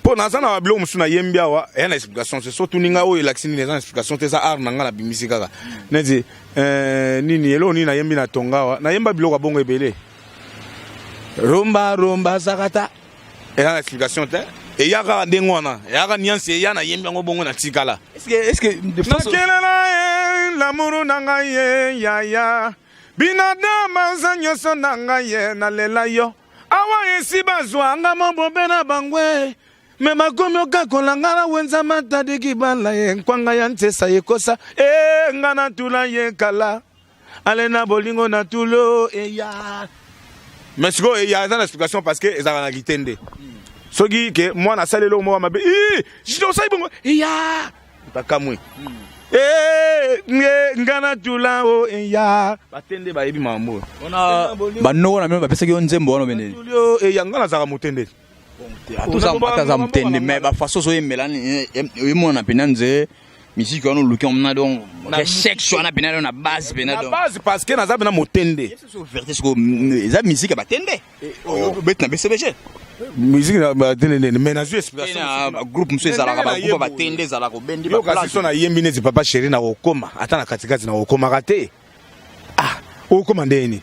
mpo naza na biloko mosusu nayembi awa, eya na explication te. So tuni ngai oyo elakisi nini, eza na explication te, eza art na ngai, nabimisi kaka neti nini, eloko nini nayembi na tonga awa. Nayemba biloko ya bongo ebele, rumba rumba sakata, eza na explication te, eya kaka ndenge wana, eyaka niansi, eya nayembi yango bongo, natikala. Est-ce que Nakelela ye lamuru na ngai ye yaya, binadama aza nyonso na ngai ye, nalela yo awa esi bazwanga mobobe na bangwe, me bakomi okakola nga na wenza matadiki bala ye nkwanga ya ntesa ekosa e nga natula ye kala ale na bolingo na tulo eya. Mais sikoyo eya eza na explication, parce que ezalaka na kitende. Soki ke mwana asali eloko moko mabe, osali bongo, eya bakamwe nga natula o eya, batende bayebi makambo oyo. Wana banoko na bino bapesaki yo nzembo wana obendeli? Eya, nga nazalaka motende. Ata aza motende, mais bafaçon ozoyembela, oyemona mpena nze musique wana oluki omona, donc recherche wana mpena donc na base mpena. Na donc base, parce que naza mpena motende. Vérité sikoyo, eza musique ya batende obeti na BCBG. Musique na batende ndeni? Mais nazwi explication. Na bagroupe mosusu ezalaka, bagroupe ya batende ezalaka, obendi. Yo kasi so nayembi neti Papa Chéri, na kokoma ata na katikati, na kokomaka te. Ah, okokoma ndeni?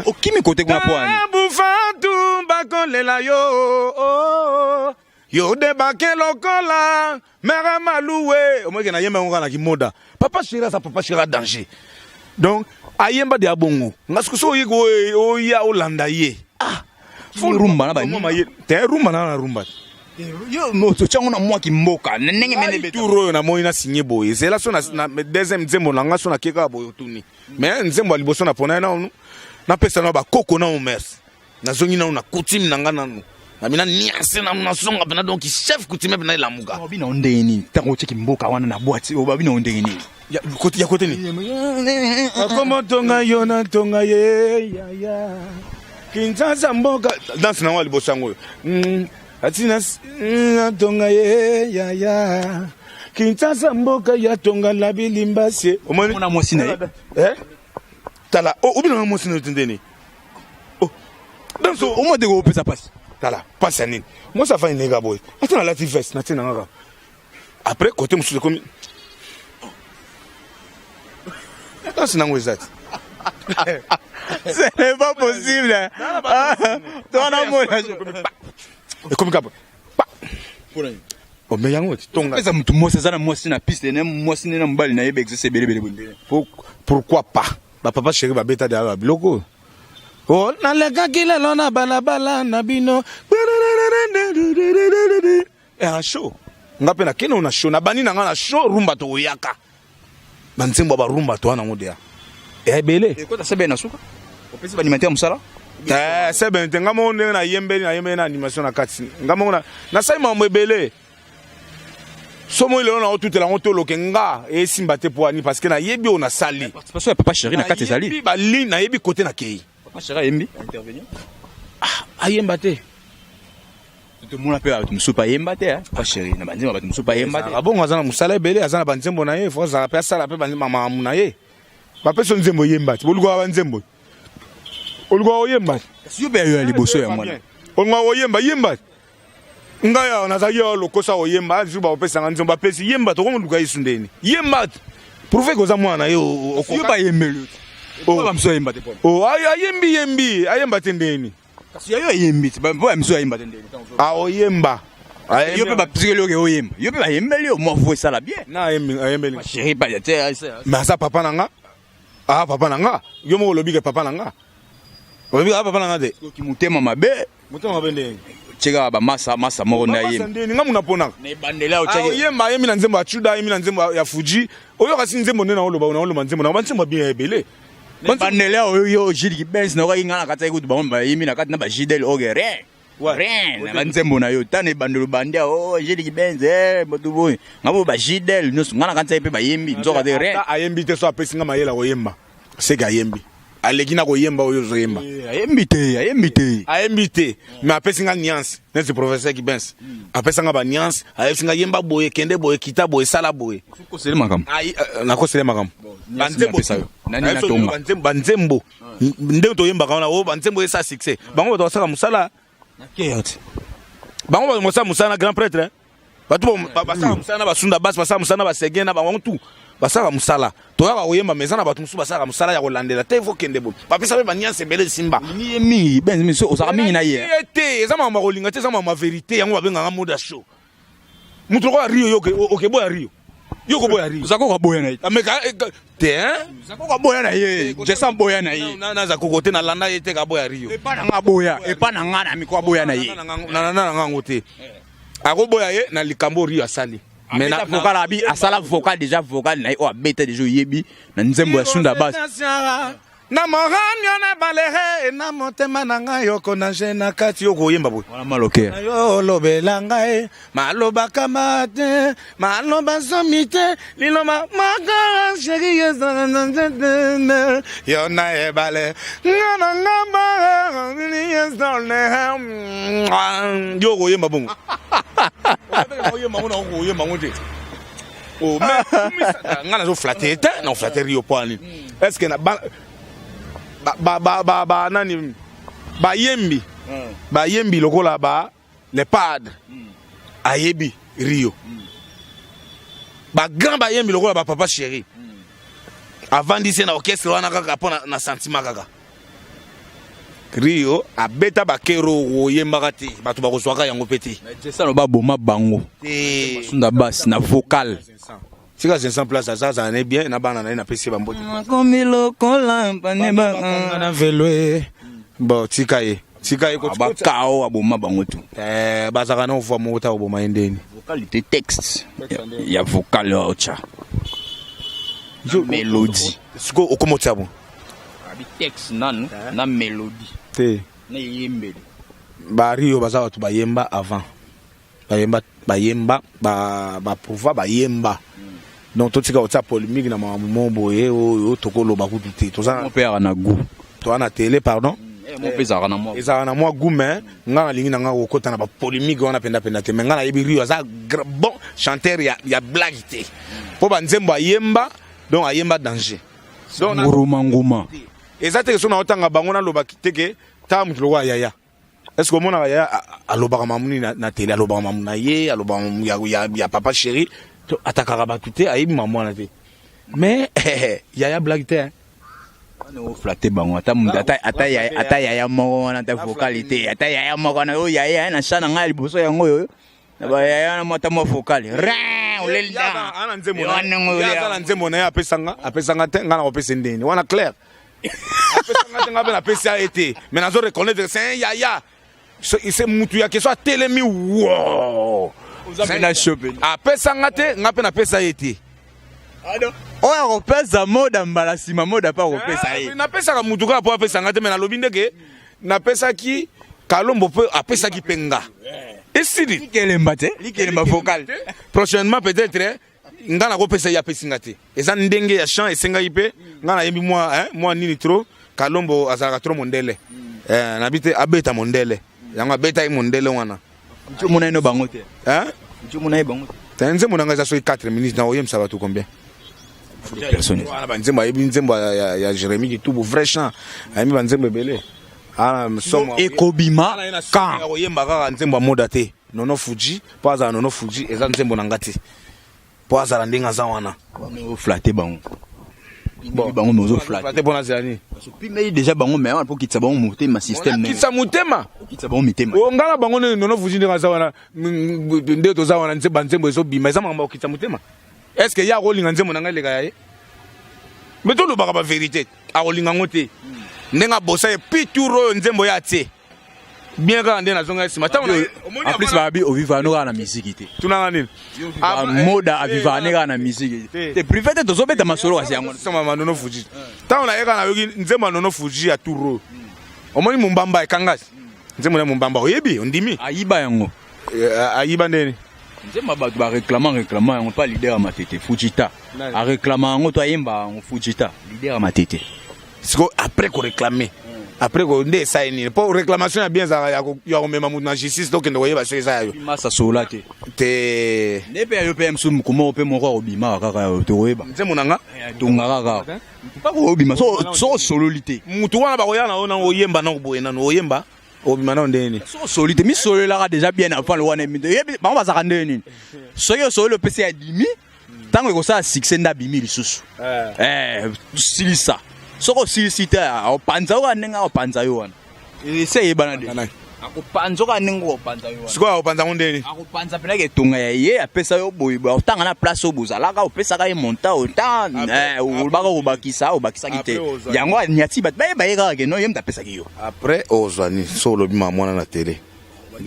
Okimi kote kuna po ani? Bufatu bakolela yo, oh, yo debake lokola mere maluwe. Omoyeke nayemba yango kaka na kimoda. Papa Chéri aza Papa Chéri a danger, donc ayemba de ya bongo. Nga soki so oyiki oya olanda ye, ah. Rumba na bani? Te, rumba na rumba te. Yo otyango na mwaki mboka na ndenge mene. Tour oyo namoni na signe boye, ezela so na deuxième nzembo na nga, so nake kaka boye otuni. Mais nzembo ya liboso napona ye nanu, napesa nano bakoko nano merci, nazongi nanu na coutume na nga, nanu nabina niance nanu, nazonga mpena donc chef coutume mpena elamuka. Obi na ndenge nini ntango otiaki mboka wana na boîte? Obabi na ndenge nini? Ya kote nini? Akoma tonga yo na tonga ye yaya, Kinshasa mboka, danse nango ya liboso yango oyo. Atina natonga ye yaya, Kinshasa mboka ya tonga la bilimbasi. Omoni Mona mwasi na ye. Eh? Tala, oh, obina mwasi na yo te ndeni? Oh, danse. Omoi te kopesa mpasi. Tala, pasi ya nini? Mwasi afandi ndenge boye, ata nalati veste natie na ngaka. Après côté mosusu ekomi danse nango eza te. Ce n'est pas possible. Tona mona. Ekomi kaka ome yango tonga. Eza mutu mwasi aza na mwasi na piste ne mwasi ne na mobali na ye exerce ebele ebele bonde. Pourquoi pas? Ba papa chéri babeta deya ba biloko. Oh, nalekaki lelo na balabala na bino. Eh, show. Nga mpe nakende na show, nabandi na nga na show rumba tokoyaka. Banzembo ya barumba to wana ngo deya. Ebele. Ekota sebe na suka. Opesi ba animateur mosala? Eh, sebe te nga moko ndenge nayembeli nayembeli na animation na kati. Nga moko nasali makambo ebele. So moi lelo na otutela yango toloke nga esimba te po ani parce que nayebi oyo nasali. Participation ya papa chéri na kati ezali. Nayebi ba ligne, nayebi côté nakei. Papa chéri ayembi intervenir. Ah, ayemba te. Tomona mpe bato mosusu bayemba te, papa chéri na banzembo bato mosusu bayemba te. Bongo aza na mosala ebele, aza na banzembo na ye, fo azala mpe asala mpe makambo na ye. Bapesi yo nzembo oyemba te, bolukaka banzembo. Olukaka oyemba te. Kasi yo mpe ya yo ya liboso ya mwana. Olukaka oyemba, yemba te. Ngai awa nazalaki awa lokosa oyemba, jour bakopesanga nzembo bapesi yemba, tokomoluka Yesu ndeni. Yemba te. Prouve que oza mwana na ye. Yo bayembeli. Oh, ba mosusu ayemba te pona. Oh, ayembi yembi, ayemba te ndeni. Kasi yo ayembi te, ba mosusu ayemba te ndeni. Ah, oyemba. Yo mpe bapisikeli oke oyemba. Yo mpe bayembeli yo, mwa voix esala bien. Na ayembi, ayembeli. Chéri ba te. Mais aza papa na nga. Ah, papa na nga. Yo moko olobi ke papa na nga. Olobi ah papa na nga te. Soki motema mabe. Motema mabe ndenge. Cheka ba masa masa moko nda yemba. Ndenge nga muna pona. Na ebandela o cheke. Oyemba ayembi na nzembo ya Chuda, ayembi na nzembo ya Fuji. Oyoka si nzembo nde na oloba na oloba nzembo na ba nzembo bien ebele. Bandela oyo yo Gilles Kibens na okai nga na kati kutu bango bayembi na kati na ba Gidel oge rien. Rien na banzembo na yo tana ebandelo bandi oh Gilles Kibens eh motu boye ngabo ba Gidel nyonso nga na kati mpe bayembi nzoka te rien. Ayembi te so apesi nga mayela koyemba. Seke ayembi. Aleki na koyemba oyo ozoyemba. Ayembi te, ayembi te. Ayembi te, mais apesi nga nuance neti professeur Kibens. Apesa nga ba nuance, ayebisi nga yemba boye, kende boye, kita boye, sala boye. Kosele makambo. Nakosele makambo. Banzembo banzembo ndenge toyembaka wana oyo banzembo esa succès. Bango bato basala mosala. Bango bato basala mosala na grand prêtre. Bato basala mosala na basunda basi, basala mosala na basegen na bango tout. Basala mosala. Toyaka koyemba mais eza na bato mosusu basalaka mosala ya kolandela te, fo kende boye. Bapesa mpe baniance ebele esimba. Ye mingi, ben miso ozalaka mingi na ye. Ye te, eza makambo ya kolinga te, eza makambo ya vérité, yango babengaka mode ya show. Moto lokola Rio, yo okeboya Rio. Yo koboya Rio. Oza koko boya na ye. Ameka te hein? Oza koko boya na ye. Jason boya na ye. Na za koko te na landa ye te ka boya Rio. Epa na nga boya, epa na nga na miko boya na ye. Na na na nga te. Akoboya ye na likambo Rio asali. Mais na vocal abi asala vocal déjà vocal na ye o abeta déjà oyebi na nzembo ya Sunda Bass. Na moranio na balere na motema na ngai yoko na je na kati yoko oyemba boye. Wana maloke. Yo olobela ngai maloba kama te maloba zomi te liloba makala chéri ezala yo na ebale nga na ngamba yo koyemba bongo. Oyemba ngo na koyemba ngo te. Oh, mais nga nazo flatter te, na flatter Rio po ani. Est-ce que na ba ba ba ba ba nani bayembi bayembi lokola ba les padres ayebi Rio. Ba grand bayembi lokola ba papa chéri. Avandisi na orchestre wana kaka po na sentiment kaka. Rio abeta bakero oyembaka te, bato bakozwaka yango pe te. Jason ba boma bango. Te. Sunda Bass na vocal. Tika Vincent place aza azala ne bien na bana na ye na pesi ba mbote. Makomi lokola mpane ba na velo. Bon tika ye. Tika ye ko ba kao aboma bango tout. Eh bazaka na voix moko ta oboma ye ndeni. Vocal te texte. Ya vocal ocha. Mélodie. Siko okomotia bon. Abi texte nanu na mélodie. Te. Na yembeli. Ba Rio baza bato bayemba avant. Bayemba bayemba ba ba prouva bayemba. Donc totika kotia polémique na makambo moko boye oyo tokoloba kutu te. Toza mon père na goût. Toza na télé pardon. Mon père ezalaka na mwa. Ezalaka na mwa goût mais nga nalingi na nga kokota na ba polémique wana penda penda te mais nga nayebi Rio aza bon chanteur ya ya blague te. Po ba nzembo ayemba donc ayemba danger. Donc nguruma nguma. Eza te so na otanga bango na loba te ke ta mutu lokola yaya. Est-ce que omona yaya alobaka mamu nini na télé, alobaka mamu na ye, alobaka mamu ya papa chéri. Atakaka bato te, ayebi mama wana te, mais yaya blague te, hein. Wana oflatter bango, ata mutu, ata yaya moko wana, ata vocal te, ata yaya moko wana oyo yaya na cha na ngai ya liboso yango oyo na bayaya wana, ata mwa vocal rin oleli. Ye aza na nzembo na ye. Ye aza na nzembo na ye, apesanga te, ngai na kopesa ndeni wana clair. Apesanga te, ngai mpe napesi ye te, mais nazo reconnaître, c'est un yaya. C'est mutu ya keso atelemi wo. Oza mpena chaud pene. Apesanga te, ngai mpe napesa ye te. Oyo akopesa Moda mbala nsima, Moda mpe akopesa ye. Napesaka mutu kaka mpo apesanga te, mais nalobi ndeke napesaki Kalombo mpe apesaki mpe nga, esili. Likelemba te, likelemba vocal. Prochainement peut-être nga nakopesa ye, apesi nga te. Eza ndenge ya chant esengaki mpe nga nayembi mwa, hein, mwa nini trop. Kalombo azalaka trop mondele, nabi te abeta mondele yango, abetaki mondele wana. Nti omona ino bango te? Hein? Nti omona ye bango te? Te, nzembo na ngai eza soki 4 minutes, na oyembisa bato combien? Personne. Wana banzembo ayebi, nzembo ya Jérémie Kitubu, vrai chant, ayebi banzembo ebele. Ana somo. Ekobima quand? Ya koyemba kaka nzembo ya Moda te. Nono Fuji mpo azala Nono Fuji, eza nzembo na nga te mpo azala ndenge aza wana. Oflatter bango bango, mais ozoflatter. Te, mpo nazela nini? Opimeli déjà bango, mais wana mpo okitisa bango motema, système. Nakitisa motema? Okitisa bango mitema. O, nga na bango nini? Nono Fuji ndenge aza wana, nde toza wana, banzembo ezobima, eza makambo ya kokitisa motema? Est ce que ye akolinga nzembo na ngai eleka ya ye? Me tolobaka bavérité, akolinga yango te ndenge abosa ye. Puis tour oyo nzembo ye atie bien kaka nde nazonga ye nsima ntango. En plus babi ovivaka no kaka na misiki te. Tunanga nini? Moda avivaka ne kaka na misiki te, privé te, tozobeta masolo kasi yango. Sama Nono Fuji, ntango nayeka, nayoki nzembo ya Nono Fuji ya tour oyo, omoni Mombamba ekangasi nzembo na Mombamba, oyebi, ondimi. Ayiba yango. Ayiba ndeni? Nzembo ya bato baréclama, réclama yango mpa leader ya Matete Fujita, aréclama yango to ayemba yango, Fujita, leader ya Matete. Siko après koréclamer, après ko nde esali nini? Mpo réclamation ya bien ezalaka ya komema moto na justice, tokende koyeba soki eza ya yo. Masa sola te. Te. Nde mpe ya yo mpe mosusu mokoma mpe moko akobimaka kaka, tokoyeba. Nzembo na nga. Tonga kaka mpaka obima so osololi te. Mutu wana bakoya na yo na oyemba na boye, nano oyemba, obima nano ndenge nini? So osoli te, misololelaka déjà bien avant le wana. Oyebi bango bazalaka ndenge nini? Soki osololi, opesi ya dimi, ntango ekosala succès nde abimi lisusu. Silisa, soki osilisi te, akopanza yo kaka ndenge akopanza yo wana, esi eyebana de. Nani? Akopanza kaka ndenge okopanza yo wana. Sikoyo akopanza ngo ndenge nini? Akopanza mpenaka etonga ya ye apesa yo boye boye, otanga na place oyo bozalaka, opesaka ye monta ota, olobaka obakisa, obakisaki te. Après ozwa- Yango anyati bato bayeba ye kaka ke no, ye moto apesaki yo. Après ozwa nini so olobi ma mwana na tele?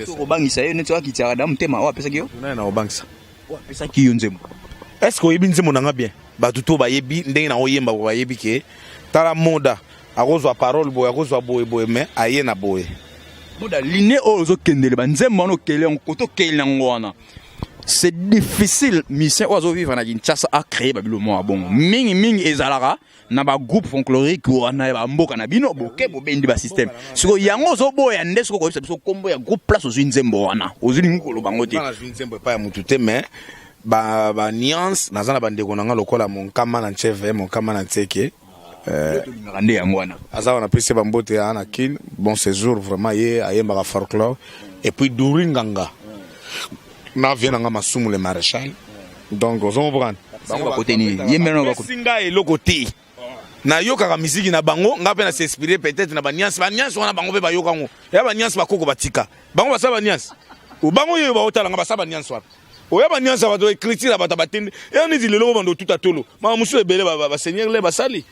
Okobangisa ye neti akitiaka da motema oyo apesaki yo. Nani na kobangisa? Oyo apesaki yo nzembo. Est ce que oyebi nzembo na nga bien? Bato to bayebi ndenge na oyemba boye, bayebi ke tala Moda akozwa parole boye, akozwa boye boye, mais aye na boye. Moda line oyo ozokendele banzembo wana, okele yango kote, okele yango wana, c'est difficile. Musicien oyo azovivre na Kinshasa acréer babilo moko ya bongo, mingimingi ezalaka na bagroupe folklorique wana ya bamboka na bino, boke bobendi basystème. Sikoyo yango ozoboya nde sikoyo koyebisa biso nkombo ya groupe place ozwi nzembo wana, ozwi lingi koloba yango te. Nga nazwi nzembo epai ya motu te, mais ba nuance naza na bandeko na nga lokola Monkama na Ncheve, Monkama na Ntseke. Tolingaka nde yango wana. Aza wana, apesi ye bambote aa na Kine, bon séjour vraiment. Ye ayembaka folklore. Et puis Duri Nganga na vie na nga, Masumu le maréchal, donc ozo comprendre. Bango bakote nini ye mena? Bapesi ngai eloko te, nayokaka misiki na bango, nga mpe na s'inspire peut-être na baniance, baniance wana bango mpe bayoka yango ya baniance, bakoko batika bango basala baniance. Bango oyo baotala nga basala baniance wana, oya baniance ya bato, écriture ya bato batende eya neti lelo bobanda otuta tolo, mama mosusu ebele baseigneur le basali.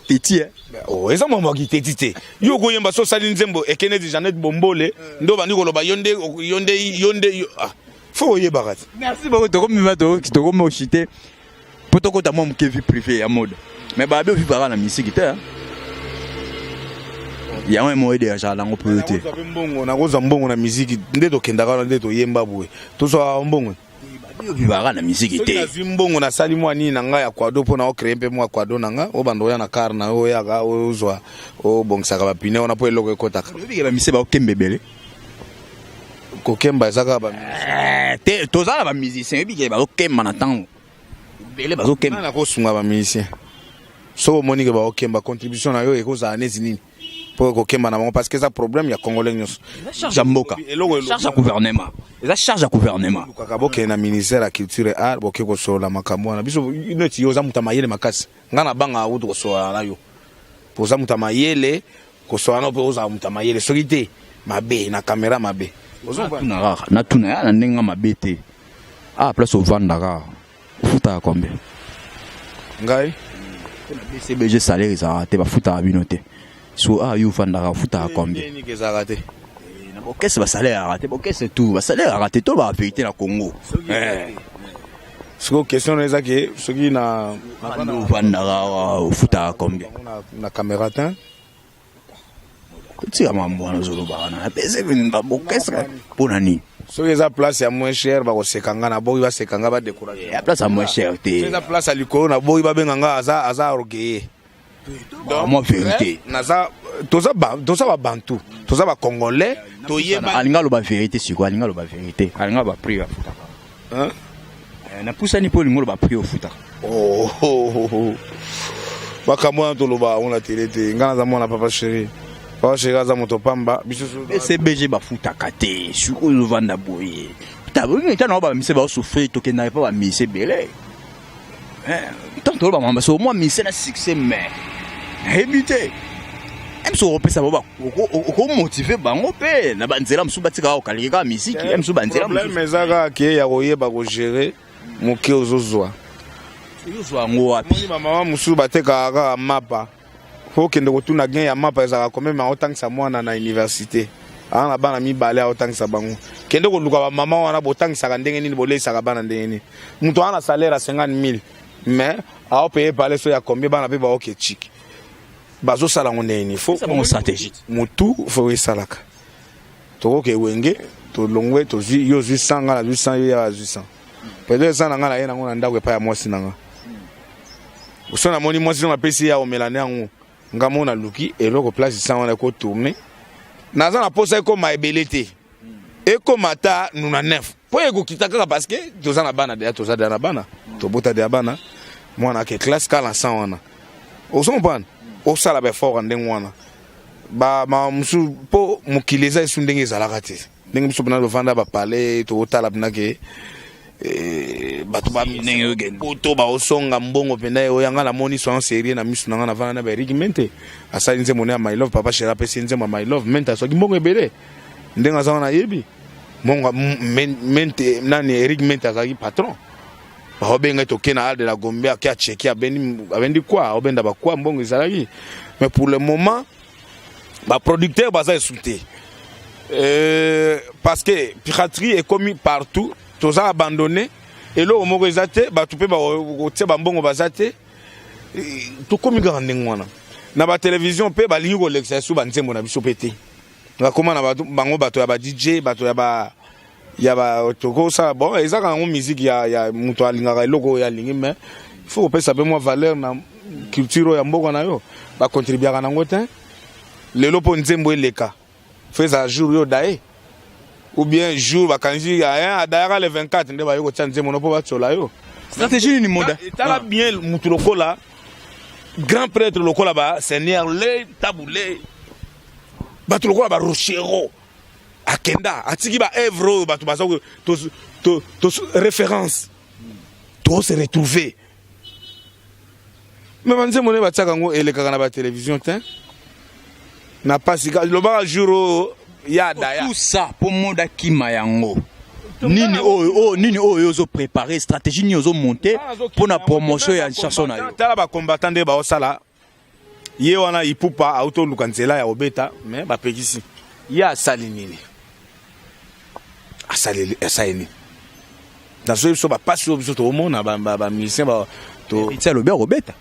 Teti. Oh, eza mambo ya kiteti te. Yo okoyemba so osali nzembo eke neti Jeannette Bombole nde obandi koloba yo nde, yo nde, yo nde ah, faut oyebaka te. Merci beaucoup. Tokomima, tokomi oshite mpo tokota mwa moke vie privée ya Moda, mais babi ovivaka na misiki te, yango emo edérangeaka nango mpo yo te? Nakozwa mpe mbongo, nakozwa mbongo na miziki nde tokendaka wana, nde toyemba boye, tozwaka mbongo. Babi ovivaka na misiki Soki te? Nazwi mbongo, nasali mwa nini na ngai ya kwado mpo na ocréer mpe mwa kwado na nga, obanda oya na car na yo, oyaka ozwa, obongisaka bapine wana mpo eloko ekotaka. Oyebike bamise baokemba ebele. Kokemba eza kaka ba Te, toza na bamusicien, oyebike bazokemba na ntango ebele, bazokemba. Nani akosunga bamusicien? Soki omoni ke baokemba, contribution na yo ekozala neti nini? Mpo kokemba na bango, parce que eza problème ya Congolais nyonso. Eza charge ya mboka, charge ya gouvernement, eza charge ya gouvernement. Kaka bokende na ministère ya Culture et Art, boke kosolola makambo wana. Biso neti yo oza moto ya mayele makasi, ngai nabangaka kutu kosolola na yo, po oza moto ya mayele. Kosolola na mpe ozala moto ya mayele, soki te mabe na kamera mabe. Natuna kaka, natuna ya na ndenge mabe te. Ah, place ovandaka, ofutaka combien? Ngai? Na BCBG salaire ezalaka te, bafutaka bino te. So ah, yo ofandaka, ofutaka combien? Ezalaka te. Na bokese basalaire yaka te, bokese tout basalaire yaka te. To ba vérité na Congo. Sikoyo question na eza ke soki na Ofandaka, ofutaka combien? Na caméra te. Tika mambo wana ozoloba wana na pese bokese mpo na nini? Soki eza place ya moins cher, bakoseka nga. Naboyi baseka nga, badécourage. Ya place ya moins cher te. Eza place ya likolo, naboyi babenga nga aza orgueilleux. Mwa vérité. Naza, toza babantu, toza Bacongolais, toyeba. Alinga aloba vérité sikoyo, alinga aloba vérité, alinga aloba prix afutaka. Napusani mpo olinga oloba prix ofutaka. Oh, makambo wana toloba yango na tele te. Ngai naza mwana Papa Chéri. Papa Chéri aza moto pamba, biso BCBG bafutaka te. Sikoyo ozovanda boye, tana bamise baosouffrir, tokendaka mpo bamise ebele. Tant toloba mamba so mwa mise na succès, mais nayebi te mosu okopesa bango, okomotive bango mpe na banzela mosusu, batikaka kokalike kaka misiki ye mosusu, banzela. Problème eza kaka ke ya koyeba kogérer moke ozozwa. Ozozwa yango wapi? Bamama mosusu batekaka kaka mapa, po okende kotuna gain ya mapa ezalaka combien, ma otangisa mwana na université, aa na bana mibale, aotangisa bango. Kende koluka bamama wana, botangisaka ndenge nini, boleisaka bana ndenge nini? Moto wana na salaire ya 50 000, mais aopaye pale so ya combien? Bana mpe baoke chiki, bazosala yango ndenge nini? Faut stratégie. Motu faut esalaka. Tokoke Wenge, tolongwe, tozwi, yo ozwi 100, nga nazwi 100, yo ya azwi 100. Peut-être 100 na nga, na ye nango na ndako epai ya mwasi na nga. So namoni mwasi no napesi ye, aomela na yango. Nga mo naluki eloko place 100 wana ekotourne. Naza na posa ekóma ebele te, ekóma ata 99, mpo ekokita kaka, parce que toza na bana deya, toza deya na bana, tobota deya bana, mwana ake classe kala 100 wana. Ozo comprendre? Osala baeffort ya ndenge wana, bama mosusu, mpo mokili eza esu ndenge ezalaka te. Ndenge biso mpena tovanda bapale, totala mpena ke bato bapoto baosonga mbongo mpena. Oyo nga namoni, soyons sérieux, na miso na nga, navanda na baErik Mente, asali nzembo ne ya My Love. Papa Chéri apesi nzembo ya My Love, Mente aswaki mbongo ebele. Ndenge aza wana, ayebi mongo Mente nani. Eric Mente azalaki patron, baobenga toke na de la Gombe, ake acheki, abendi kwa aobenda bakwa, mbongo ezalaki. Mais pour le moment baproducteur baza esu te, parce que piraterie ekomi partout, toza abandonné, eloko moko eza te, bato mpe bakotia bambongo baza te. Tokomi kaka ndenge wana. Na batelevizio mpe balingi kolekisa esu banzembo na biso mpe te. Bakóma na bango bato ya ba DJ, bato ya ba tokosala. Bon, eza kaka yango musique ya moto alingaka eloko oyo alingi, mais il faut kopesa mpe mwa valeur na culture oyo ya mboka na yo. Bacontribuaka nango te. Lelo mpo nzembo eleka, faut ezala jour yo daye, ou bien jour bakanisi adayaka le 24, nde baye kotia nzembo no mpo batiola yo. Stratégie nini moda? Tala bien, mutu lokola grand prêtre, lokola baseigneur le tabule, bato lokola barochero, akenda atiki baœuvre oyo bato baza référence, tose retrouver. Mais banzembo nde batiaka yango, elekaka na batelevizio te, na pasi. Lobaka jour oyo ya daya. Tout ça mpo moda kima yango nini oyo, oyo nini oyo ozoprépare, stratégie nini ozomonte mpo na promotion ya chanson na yo? Tala bacombattant nde baosala ye wana. Ipupa auti oluka nzela ya kobeta, mais bapekisi ye. Asali nini? Asali nini? Nazoyebi biso bapasi oyo biso toomona bamusicien. Ti alobi akobeta.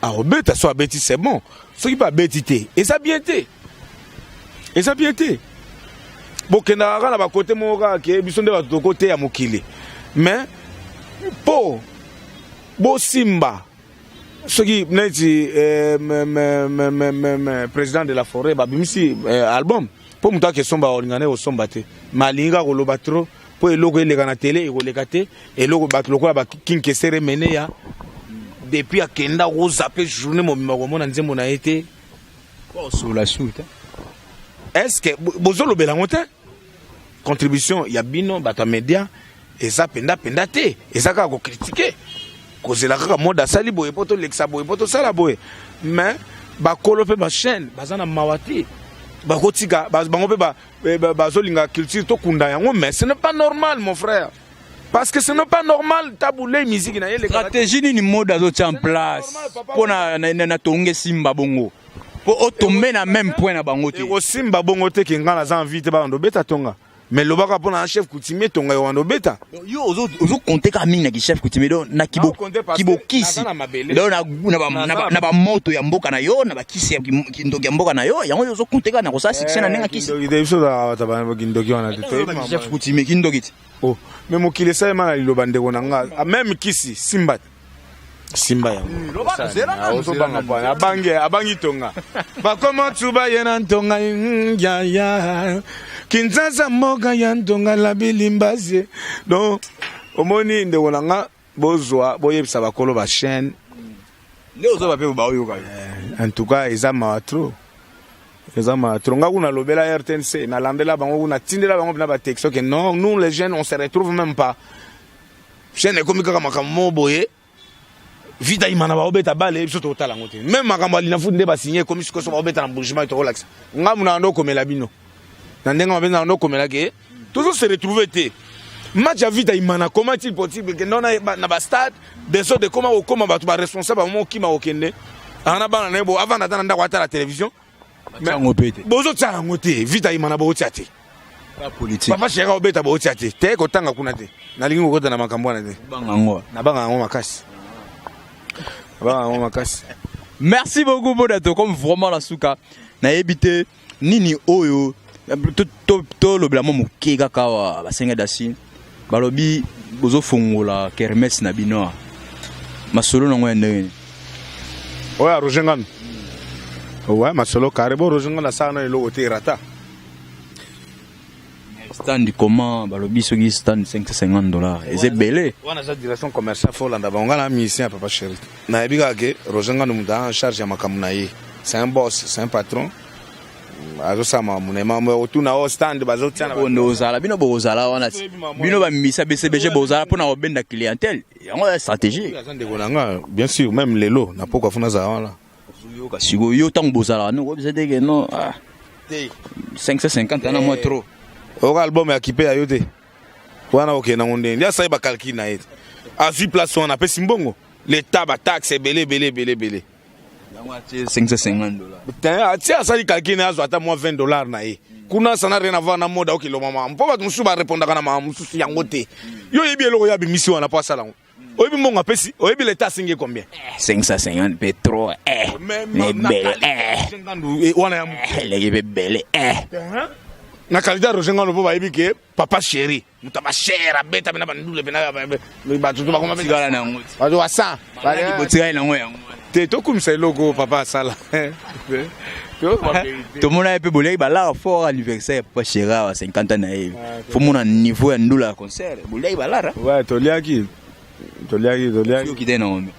Akobeta. So abeti, c'est bon. Soki mpe abeti te, eza bien te, eza bien te. Bokendaka kaka na bakote moko kaka ke biso nde bato tokoteya mokili, mais mpo bosimba soki neti président de la forêt babimisi album, mpo moto akesomba, olinga nde kosomba te, ma alingi kaka koloba trop mpo eloko eleka na tele, ekoleka te. Eloko bato lokola bakinkesere mene ya depuis akenda, kozape journée mobimba, komona nzembo na ye te. Osolola su te. Est ce que bozolobela yango te? Contribution ya bino bato ya media eza mpenza mpenza te, eza kaka kokritike, kozela kaka mode asali boye mpo tolekisa boye mpo tosala boye. Mais bakolo mpe bachaîne baza na mawa te, bakotika bango mpe bazolinga culture tokunda yango. Mais ce n'est pas normal, mon frère, parce que ce n'est pas normal. Tabu Ley, musique na ye elekaka te. Stratégie nini mode azotia en place mpo na tonge esimba bongo, mpo otombe na même point na bango te? Ekosimba bongo te ke ngai naza envie te babanda obeta tonga, mais lobaka mpo na chef coutumier, tonga ewanda obeta. Yo ozokonte kaka mingi na kichef coutumier, donc na Naokonte parce que kibokisi naza na mabele. Donc na bamoto ya mboka na yo, na bakisi ya kindoki ya mboka na yo, yango yo ozokonte kaka na kosala succès na ndenge ya kisi. Kindoki te, biso tozalaka bato ba kindoki wana te, toyebi mama. Chef coutumier, kindoki te. Oh, mais mokili esalema na liloba, ndeko na nga. Ah, même kisi simba te, simba yango. Ozobanga bwana, abangi abangi tonga, bakoma tuba ye na ntonga ya ya Kinshasa, mboka ya ntonga la bilimbasie. Donc omoni, ndeko na nga, bozwa boyebisa bakolo bachaîne. Nde ozoba mpe baoyoka. En tout cas eza mawa trop, eza mawa trop. Nga kuna lobela RTNC, nalandela bango kuna, tindela bango mpena batexte ke non, nous les jeunes, on se retrouve même pas. Chaîne ekomi kaka makambo moko boye, Vita Imana baobeta bale, biso tokotala yango te. Même makambo alina futi nde basinye, ekomi sikoyo so baobeta na Mbujimayi, tokolakisa. Nga muna ndo okomela bino na ndenge mabe, na ndo okomela ke tozo se retrouver te. Match ya Vita Imana, comment est-il possible ke ndo na bastade desordre ekoma kokoma, bato baresponsable bango okima kokende anga na bana na ye bo avanda ata na ndako atala télévision? Yango mpe te. Bozotia yango te, Vita Imana bokotia te. Politique. Papa Chéri obeta, bokotia te te, kotanga kuna te. Nalingi kokota na makambo wana te. Banga yango. Nabanga yango makasi, nabanga yango makasi. Merci beaucoup, Bodato. Comme vraiment la suka nayebi te nini oyo tolobela mwa moke kaka awa. Basenga dasi, balobi bozofongola kermesse na bino awa. Masolo nango ya ndenge nini? Oyo ya Roger Ngano, ouais, masolo carré. Bo Roger Ngano asala na eloko te, erata. Stand comment? Balobi soki stand 550 $ eza ebele. Wana eza direction commerciale, fo olanda bango. Nga na musicien ya Papa Chéri, nayebi kaka ke Roger Ngano moto aza en charge ya makambo na ye. C'est un boss, c'est un patron, azosala makambo na ye. Makambo ya kotuna o stand bazotia na Bonde ozala, bino bozala wana ti bino bamisa BCBG bozala mpona kobenda clientèle, yango ya stratégie. Aza ndeko na nga, bien sûr. Même lelo na poko afuna azala wana. Ozoyoka sikoyo, yo ntango bozalaka no oyebisa te ke non, ah, 550 ana mwa trop. Oyoka album ya kipe ya yo te wana, okende nango ndenge nde asali bacalcul na ye te. Azwi place wana, apesi mbongo leta, bataxe ebele ebele ebele ebele. Yango atie 550 $. Te, atie, asali calcul na ye, azwa ata mwa 20 $ na ye kuna. Ça n'a rien à voir na mode aokiloma makambo, mpo bato mosusu barépondaka na makambo mosusu yango te. Yo oyebi eloko oyo abimisi wana mpo asala yango, oyebi mbongo apesi, oyebi leta asengi combien. 550 mpe trop, eh. Ebele, eh. Wana ya eleki mpe ebele, eh. Na qualité ya Roger Ngano, mpo bayebi ke Papa Chéri moto abashere, abeta mpena bandule mpena bato to bakoma tikala na yango. Bato ba 100. Botikali nango yango. Te, tokumisa eloko papa asala. Tomona ye mpe boliaki balara fort anniversaire ya Papa Chéri awa, 50 ans na ye. Fo mona niveau ya ndula ya concert, boliaki balara. Ouais, toliaki, toliaki, toliaki. Oki te nango mpe.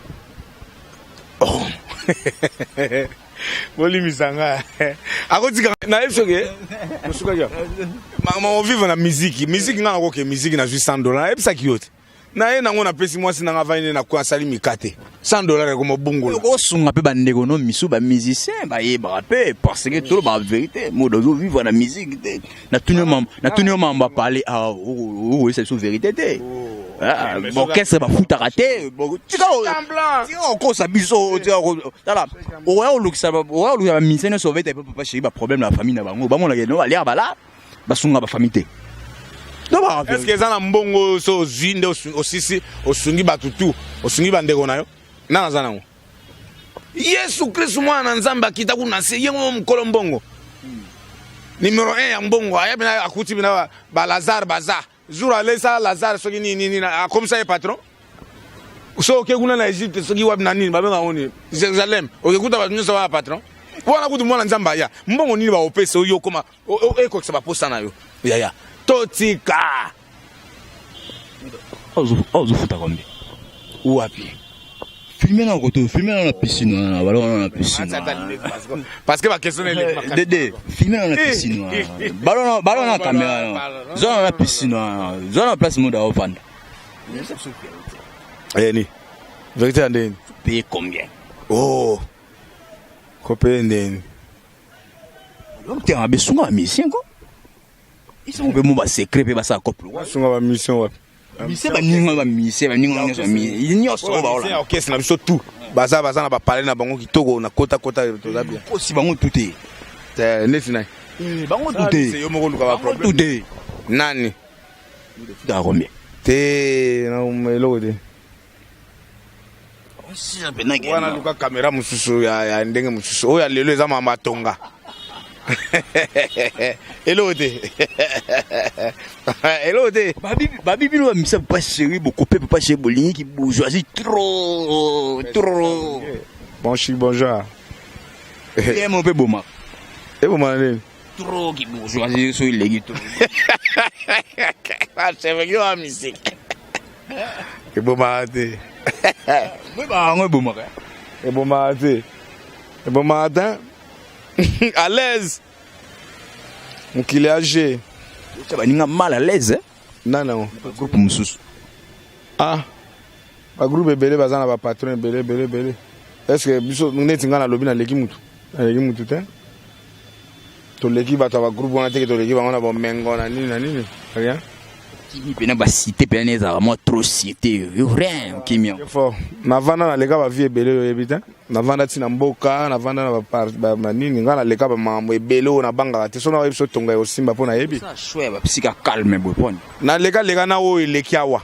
Bolimisa nga, akotika nayebi soki mosukaki makambo vivre na miziki. Miziki nga nakoke miziki, nazwi 100 $, nayebisaki yo te. Na ye nango napesi mwasi nanga, avandi na kwe, asali mikate, 100 $ ekoma bongola. Okosunga mpe bandeko no misu bamusicien bayebaka mpe, parce que tolobaka vérité, modo ozovivre na musique te. Natuni yo mambo apale awa, okoyesa biso vérité te? Orchestre bafutaka te. Tika okosa biso. Tala, okoya kolukisa bamusicien nyonso obeta epe Papa Chéri, baproblème na bafamille na bango, bamonaka no baliaka bala, basunga bafamille te. Est ce que eza na mbongo so ozwi nde osisi, osungi bato tu, osungi bandeko na yo? Nana aza nango? Yesu Kristu, mwana na Nzambe, akita kuna se ye ngo mokolo mbongo numéro 1 ya mbongo, aya bina akuti bina balazare baza jour alesa Lazare soki nini nini, akomisa ye patron. So oke kuna na Egypte, soki wapi na nini babenga ngo nini, Jérusalem, okekuta bato nyonso baya patron wana. Kutu mwana Nzambe aya, mbongo nini baopesa oyo okoma ekokisa baposa na yo? Yaya, totika. Ozofuta combien? Wapi? Filme na koto, filme na piscine wana, balo wana na piscine. Parce que ba question eleki. Dede, filme na piscine wana. Balo na balo na caméra na. Zona na piscine wana. Zona place moda ofanda. Eh ni. Vérité ya ndeni. Paye combien? Oh. Ko paye ndeni. Donc t'es un besunga musicien quoi. Ils sont vraiment ba secret pe basala couple. Basunga ba musicien wapi? Musicien baninga ba musicien baninga nyonso nyonso oyo baola. Orchestre na biso tout. Baza baza na ba palais na bango kitoko na kota kota toza bien. Kosi bango tout te. Te neti na. Bango tout te. Yo moko luka ba problème. Tout te. Nani? Futa combien? Te na eloko te. Wana luka kamera mosusu ya ndenge mosusu oyo ya lelo eza mama tonga eloko te eloko te. Babi bino bamisa papa chéri bokope papa chéri bolingi ki bourgeoisie trop trop. Bon chic bonjour. Ye mo mpe bomaka. Ebomaka nini? Trop ki bourgeoisie so eleki trop. Cheveki wa musique. Ebomaka te. Oyebaka yango ebomaka. Ebomaka te. Ebomaka te. À l'aise. Mokili age. Otya baninga mal à l'aise. Nani yango? Groupe mosusu. Ah. Bagroupe ebele baza na bapatron ebele ebele ebele. Est ce que biso neti ngai nalobi naleki mutu? Naleki mutu te. Toleki bato ya bagroupe wana teke toleki bango na bomengo na nini na nini. Rien. Kimi pena basite pena ne ezalaka mwa trop cité yo rien okimi yango. Fort. Navanda naleka bavie ebele oyo oyebi te. Navanda ntina mboka, navanda na banini, ngai naleka bamakambo ebele oyo nabangaka te. So nayebi so tonga ekosimba mpo nayebi. Choix ya bapsika calme boye poni. Naleka leka na oyo eleki awa.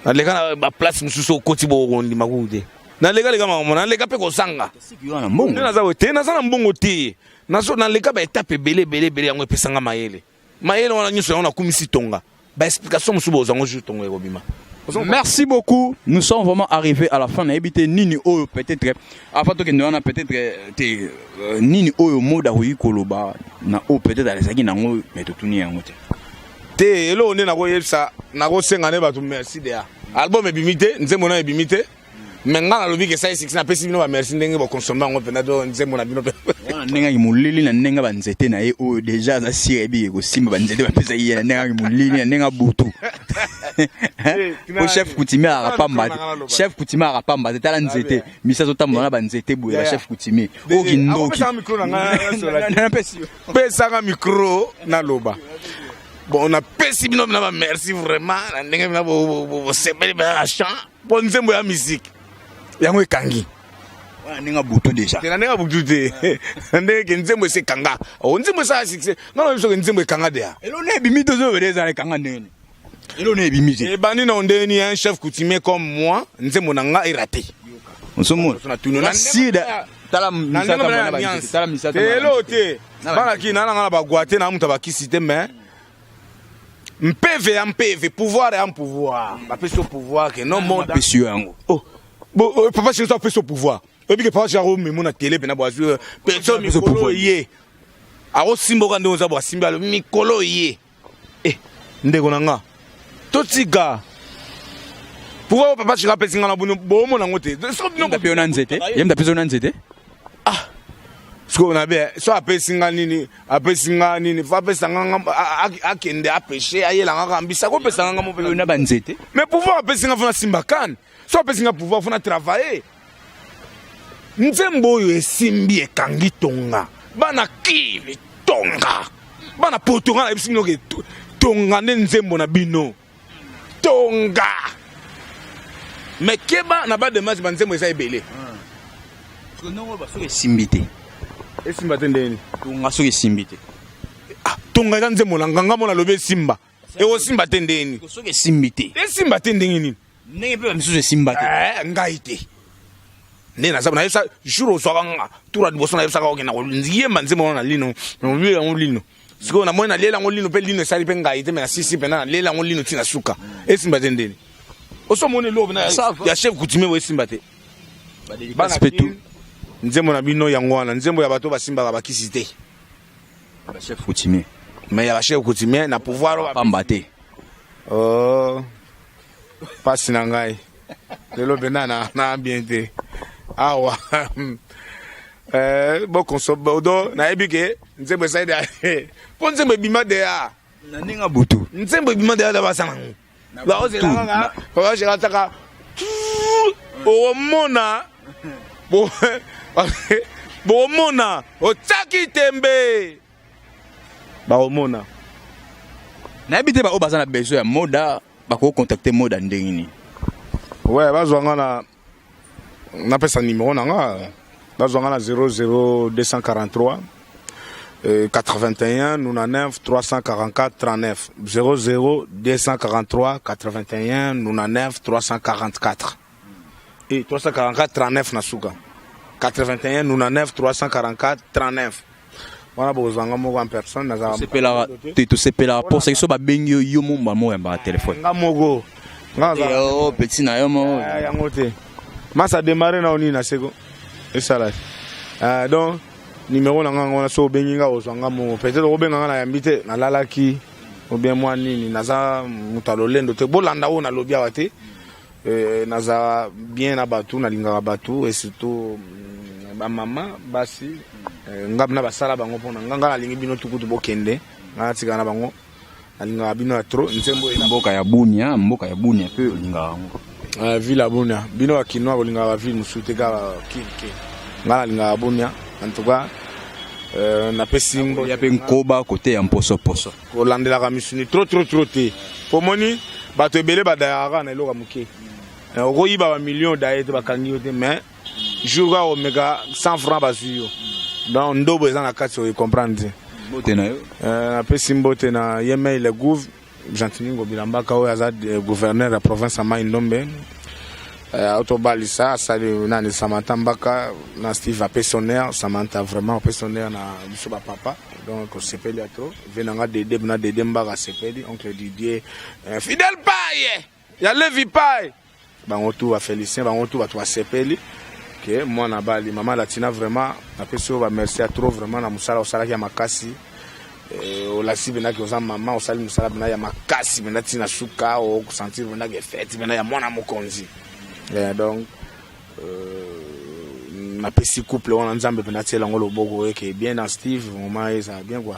Naleka na baplace mosusu okoti bokondima kuku te. Naleka leka makambo, naleka mpe kozanga. Nde naza boye te, naza na mbongo te. Naleka baetape ebele ebele ebele yango epesanga mayele. Mayele wana nyonso yango nakumisi tonga. Ba explication mosusu bozango jour tonga ekobima. Merci beaucoup. Nous sommes vraiment arrivés à la fin. Nayebi nini oyo peut-être avant tokende wana peut-être te nini oyo moda koyi koloba na oyo peut-être alezaki nango mais totuni yango te. Te eloko nde nakoyebisa nakosenga nde bato merci deya. Album ebimi te, nzembo na ebimi te. Mais nga nalobi ke sai 6 napesi bino ba merci ndenge bokonsombe yango mpenza to nzembo na bino mpe. Wana ndenge aki molili na ndenge banzete na ye oyo deja aza sire yebi ekosimba banzete bapesaki ye na ndenge aki molili na ndenge abutu. Po chef coutumier akapamba te. Chef coutumier akapamba te tala nzete. Misa azotambola na banzete boye ba chef coutumier. Oyo kindoki. Pesaka micro naloba. Bon napesi bino na ba merci vraiment na ndenge bino bosepeli na chant po nzembo ya musique yango ekangi. Wana ndenge butu déjà. Te na ndenge butu te. Na ndenge ke nzembo ese ekanga. O nzembo esala succès. Non non biso ke nzembo ekanga deya. Elo ne ebimi te ozo ezala ekanga ndenge. Elo ne ebimi te. Ebandi na ndenge un chef coutumier comme moi nzembo na nga eraté. Osomona. Na sida tala misata mwana ba tala misata. Elo te. Bana ki na nga na bagwa te na mutu bakisi te mais mpeve ya mpeve pouvoir ya pouvoir bapesi yo pouvoir ke non moda bapesi yo yango. Oh bo papa chéri apesi yo pouvoir oyebi ke papa chéri akomemo na télé mpena bo azwi peso mikolo ye akosimboka ndenge oza bo asimbi alo mikolo ye eh ndeko na nga totika pouvoir papa chéri apesi nga na bino bomona yango te soki yo na nzete ye mutu apesi yo na nzete. Ah sikoyo na be so apesi nga nini apesi nga nini fo apesa nga akende apeshe ayela nga kaka mbisa akopesa nga nga mo na banzete. Mais pouvoir apesi nga fo nasimba kane so apesi nga pouvoir fo na travailler nzembo oyo esimbi ekangi tonga bana kili tonga bana poto nga nayebisi bino ke tonga nde nzembo na bino tonga mais keba na bademage banzembo eza ebele. Soki esimbi te. Esimba te ndeni? Tonga soki esimbi te. Ah, tonga eza nzembo na nganga mona lobi esimba. Ekosimba te ndeni? Soki esimbi te. Esimba te ndenge nini? Ndenge mpe bamisusu esimba te. Ngai te. Nde naza nayebisa jour ozwaka nga tour ya liboso nayebisaka okenda koyemba nzembo wana na lino nalia yango lino sikoyo namoni naliela yango lino mpe lino esali mpe ngai te me nasisi mpena naliela yango lino ntina suka esimba te ndeni osomoni eloko ya chef coutumier boye esimba te. Bana nzembo na bino yango wana nzembo ya bato basimbaka bakisi te. Ba chef coutumier. Mais ya ba chef coutumier na pouvoir pamba te. Oh pasi na ngai. Lelo mpenza na, na bien te. Awa. Eh, bokonso do nayebi ke nzembo esali de mpo nzembo ebima deya na ndenge ya butu nzembo ebima deya da basala yango baozela kaka papa sheri ataka okomona bokomona otiaki tembe bakomona. Nayebi te baoyo baza na besoin ya Moda bakoki contacter Moda ndenge nini? Ouais, bazwa nga na napesa numéro na nga, bazwa nga na 00243 81 99 344 39, 00 243 81 99 344 et 344 39 na suka, 81 99 344 39 wana bokozwa nga moko en personne. Nazala Tosepelaka te, tosepelaka mposa so babengi yo, yo momba mo oyambaka telefone. Nga moko nga nazala Oh, petit na yo mo. Ah, yango te, masa démarre na onini na seko esala te. Ah, donc numéro na nga yango wana. So obengi nga, ozwa nga moko. Peut-être okobenga nga, nayambi te, nalalaki ou bien mwa nini. Naza moto ya lolendo te, bolanda oyo nalobi awa te. Naza bien na bato, nalingaka bato et surtout bamama basi. Nga na basala bango mpona nga, nga nalingi bino tukutu bokende, nga natikala na bango, nalingaka bino ya trop. Nzembo Mboka ya Bunia, mboka ya Bunia mpe olingaka yango? Ville ya Bunia. Bino bakinois bolingaka baville mosusu te, kaka kike. Nga nalingaka Bunia en tout cas. Napesi mbote. Ya mpe nkoba kote ya mposoposo. Kolandelaka misuni trop trop trop te, po moni bato ebele badayaka kaka na eloko ya moke. Okoyiba bamillion daye te, bakangi yo te, mais jour kaka omeka 100 franc, bazwi yo. Donc ndobo eza na kati, oyo comprendre te. Mbote na yo. Napesi mbote na ye mei le gouv Gentiny Ngobila Mbaka, oyo aza gouverneur ya province ya Mai Ndombe. Autobalisa asali nani, Samantha Mbaka na Steve, apesi honneur Samantha, vraiment apesi honneur na biso bapapa. Donc osepeli ya trop ve nanga Dede na Dede Mbaka, asepeli oncle Didier, Fidèle Paye ya Levi Paye, bango tu bafélicien, bango tu bato basepeli ke mwana bali mama Latina. Vraiment napesi oyo bamerci ya trop vraiment na mosala osalaki ya makasi. Olasi mpendaki oza mama, osali mosala mpena ya makasi mpena ntina suka, osentir mpendaki fête mpena ya mwana mokonzi. Donc napesi couple wana, Nzambe mpena atiela yango loboko eke bien na Steve, vraiment ezala bien quoi.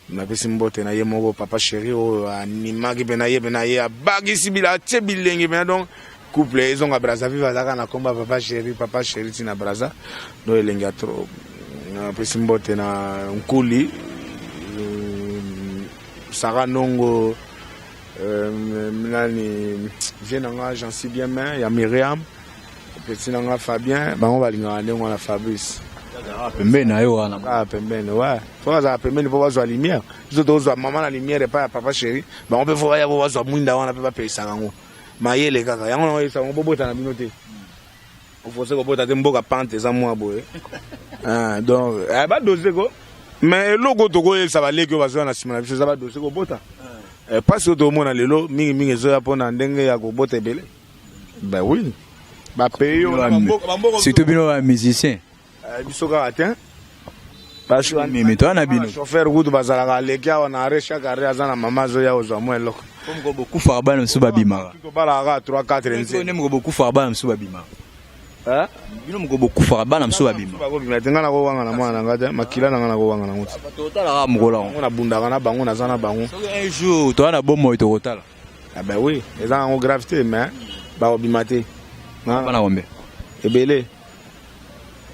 Napesi mbote na ye moko papa chéri oyo animaki mpena ye, mpena ye abakisi bila atie bilenge mpena. Donc couple ezonga Brazzaville, azalaka na komba papa chéri, papa chéri ntina Braza. Donc elenge ya trop. Napesi mbote na Nkuli Sara Nongo, nani, vie na nga Jansi bien main ya Miriam, petit na nga Fabien, bango balingaka ndenge wana, Fabrice. Pembeni na yo wana. Kaka pembeni, ouais, faut bazala pembeni mpo bazwa lumière. Biso tozwa mama na lumière epai ya papa chéri, bango mpe faut baya po bazwa mwinda wana mpe bapelisaka yango mayele kaka yango. Nango yebisa bango bobota na bino te, oforce kobota te, mboka pante eza mwa boye. Ah, donc badose ko, mais eloko tokoyebisa baleki oyo bazoya na nsima na biso eza badose kobota. Mpasi oyo tomona lelo mingimingi ezoya mpona ndenge ya kobota ebele. Ben oui, bapays oyo Surtout bino bamusicien. Biso kaka te. Mimi toa na bino. Chauffeur kutu bazalaka aleki awa na arrêt, chaque arrêt aza na mama azoya kozwa mwa eloko. Moko bokufaka, bana mosusu babimaka. Tobalaka kaka 3 4 nze. Nde moko bokufaka, bana mosusu babimaka. Bino moko bokufaka, bana mosusu babima. Bakobima te, ngai nakowanga na mwana na ngai te, makila na ngai nakowanga nango te. Totalaka mokolo yango. Yango nabundaka na bango, naza na bango. Soki un jour toza na bomoi, tokotala. Ah ben oui, eza yango grave te, mais bakobima te. Bana combien? Ebele.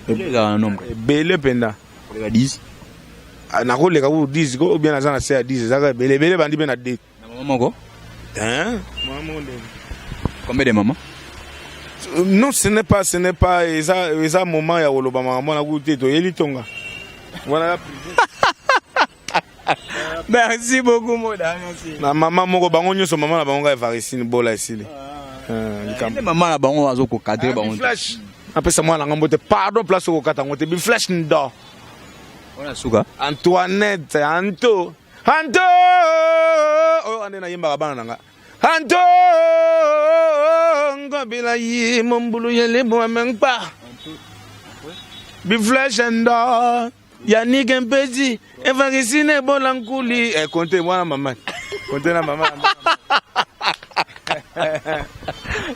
Ezala na nombre. Ebele mpenza. Koleka 10? Ah, nakoleka ku 10 ko, ou bien naza na se ya 10, ezaka ebele ebele, bandi mpe na 2. Na mama moko? Hein? Mama moko ndenge. Combien de mama? Non, ce n'est pas eza moment ya koloba makambo wana kutu te, toyeli tonga wana. Merci beaucoup, Moda, merci. Na mama moko, bango nyonso mama na bango kaka Evaristine Bola, esili. Nde mama na bango azokokadre bango. Flash, apesa mwana ngambo te, pardon, place okokata yango te, biflash ndo. Wana suka. Antoinette, Anto, Anto oyo ande nayembaka bana na nga, Anto Ngobila yi mombulu yelebo amengpa biflash ndo Yannick Mpezi, Evaristine Ebola Nkuli. Eh, konte mwana mama, konte na mama.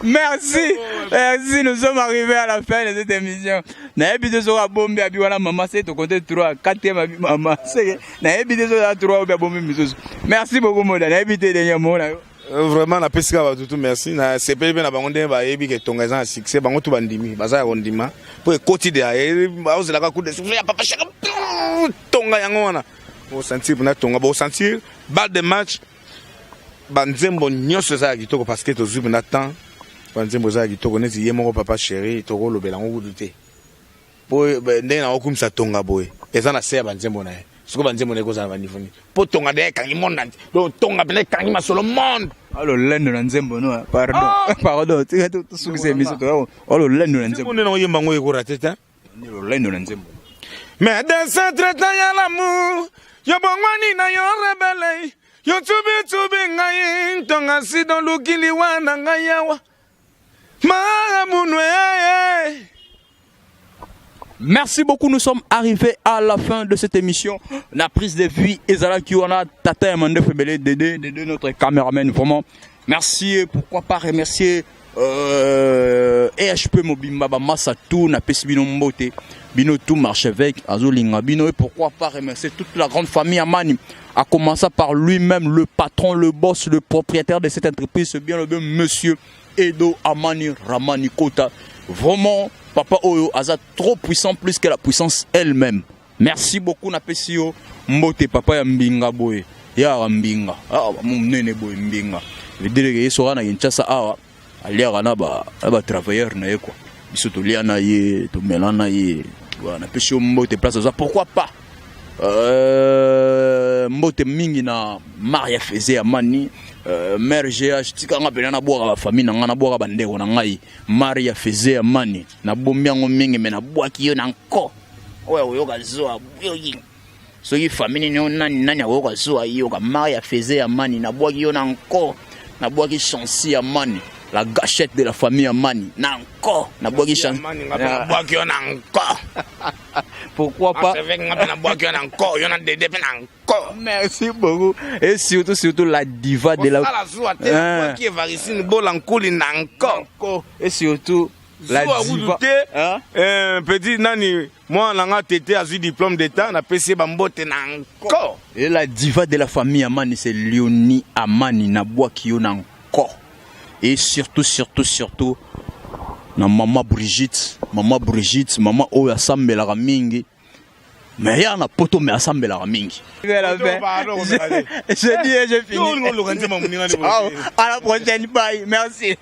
Merci, merci, nous sommes arrivés à la fin de cette émission. Nayebi te soki abombi abi wana mama se tokonte 3 4e abi mama seke nayebi te soki aza 3 obi abombi misusu. Merci beaucoup Moda, nayebi te dernier mot na yo. Vraiment napesi kaka bato tu merci, nasepeli mpe na bango ndenge bayebi ke Tonga eza na succès. Bango tu bandimi, baza ya kondima mpo ekoti de baozelaka coup de souffle ya Papa Shaka. Tonga yango wana, bosentir mpena Tonga, bosentir balle de match. Banzembo nyonso eza ya kitoko parce que tozwi mpena temps. Banzembo eza ya kitoko neti ye moko Papa Chéri, tokolobela yango kutu te mpo ndenge nakokumisa Tonga boye eza na se ya banzembo na ye. Sikoyo banzembo na ye kozala na baniveau nini? Mpo Tonga de ekangi monde entier, donc Tonga mpena ekangi masolo monde. Alolendo na nzembo no, pardon, pardon, tika tosukisa émission to alolendo na nzembo. Nde nakoyemba yango ekorater te. Lolendo na nzembo. Mais dans traitant ya l'amour, yo bongwani na yo rebelle, yo tubitubi ngai ntonga sido lukili wana ngai awa mamunwe. Merci beaucoup, nous sommes arrivés à la fin de cette émission. La prise de vue ezalaki wana Tata Yamande Febele Dédé, Dédé notre caméraman, vraiment. Merci et pourquoi pas remercier EHP mobimba, ba massa tout na pesi bino mbote, bino tout marchevêque azolinga bino. Et pourquoi pas remercier toute la grande famille Amani, à commencer par lui-même, le patron, le boss, le propriétaire de cette entreprise, c'est bien le bien monsieur Edo Amani Ramani Kota. Vraiment, papa oyo aza trop puissant, plus que la puissance elle-même. Merci beaucoup, napesi yo mbote, papa ya mbinga boye, ya mbinga ah monene boye mbinga veut dire ye soka na Kinshasa awa aliaka na ba na ba travailleur na ye quoi. Biso tolia na ye, tomela na ye. Voilà, napesi yo mbote place oza. Pourquoi pas mbote mingi na Maria Feze ya Mani, mère GH. Tikanga mpena nabwaka bafamille na ngai, nabwaka bandeko na ngai. Maria Feze ya Mani, nabombi yango mingi me nabwaki yo na nko oyo akoyoka zuwa yoki soki famille nini nani nani akoyoka zuwa yoka. Maria Feze ya Mani, nabwaki yo na nko. Nabwaki Chansi ya Mani, la gâchette de la famille ya Mani, na nko nabwaki Chansi. Nabwaki yo na nko. Pourquoi pas? Nga mpe nabwaki yo na nko, yo na Dede mpe na nko. Merci beaucoup et surtout, surtout la diva de la osala zuwa te, nabwaki Evarisine Bola Nkuli na nko. Et surtout la diva te. Hein? Petit nani, mwana na nga tete azwi diplôme d'état, napesi ye bambote na nko. Et la diva de la famille Amani, c'est Léonie Amani, nabwaki yo na nko. Et surtout, surtout, surtout na mama Brigitte, mama Brigitte, mama oyo asambelaka mingi, mais ya na poto me asambelaka mingi. Je dis et je finis. Ciao, à la prochaine, bye, merci.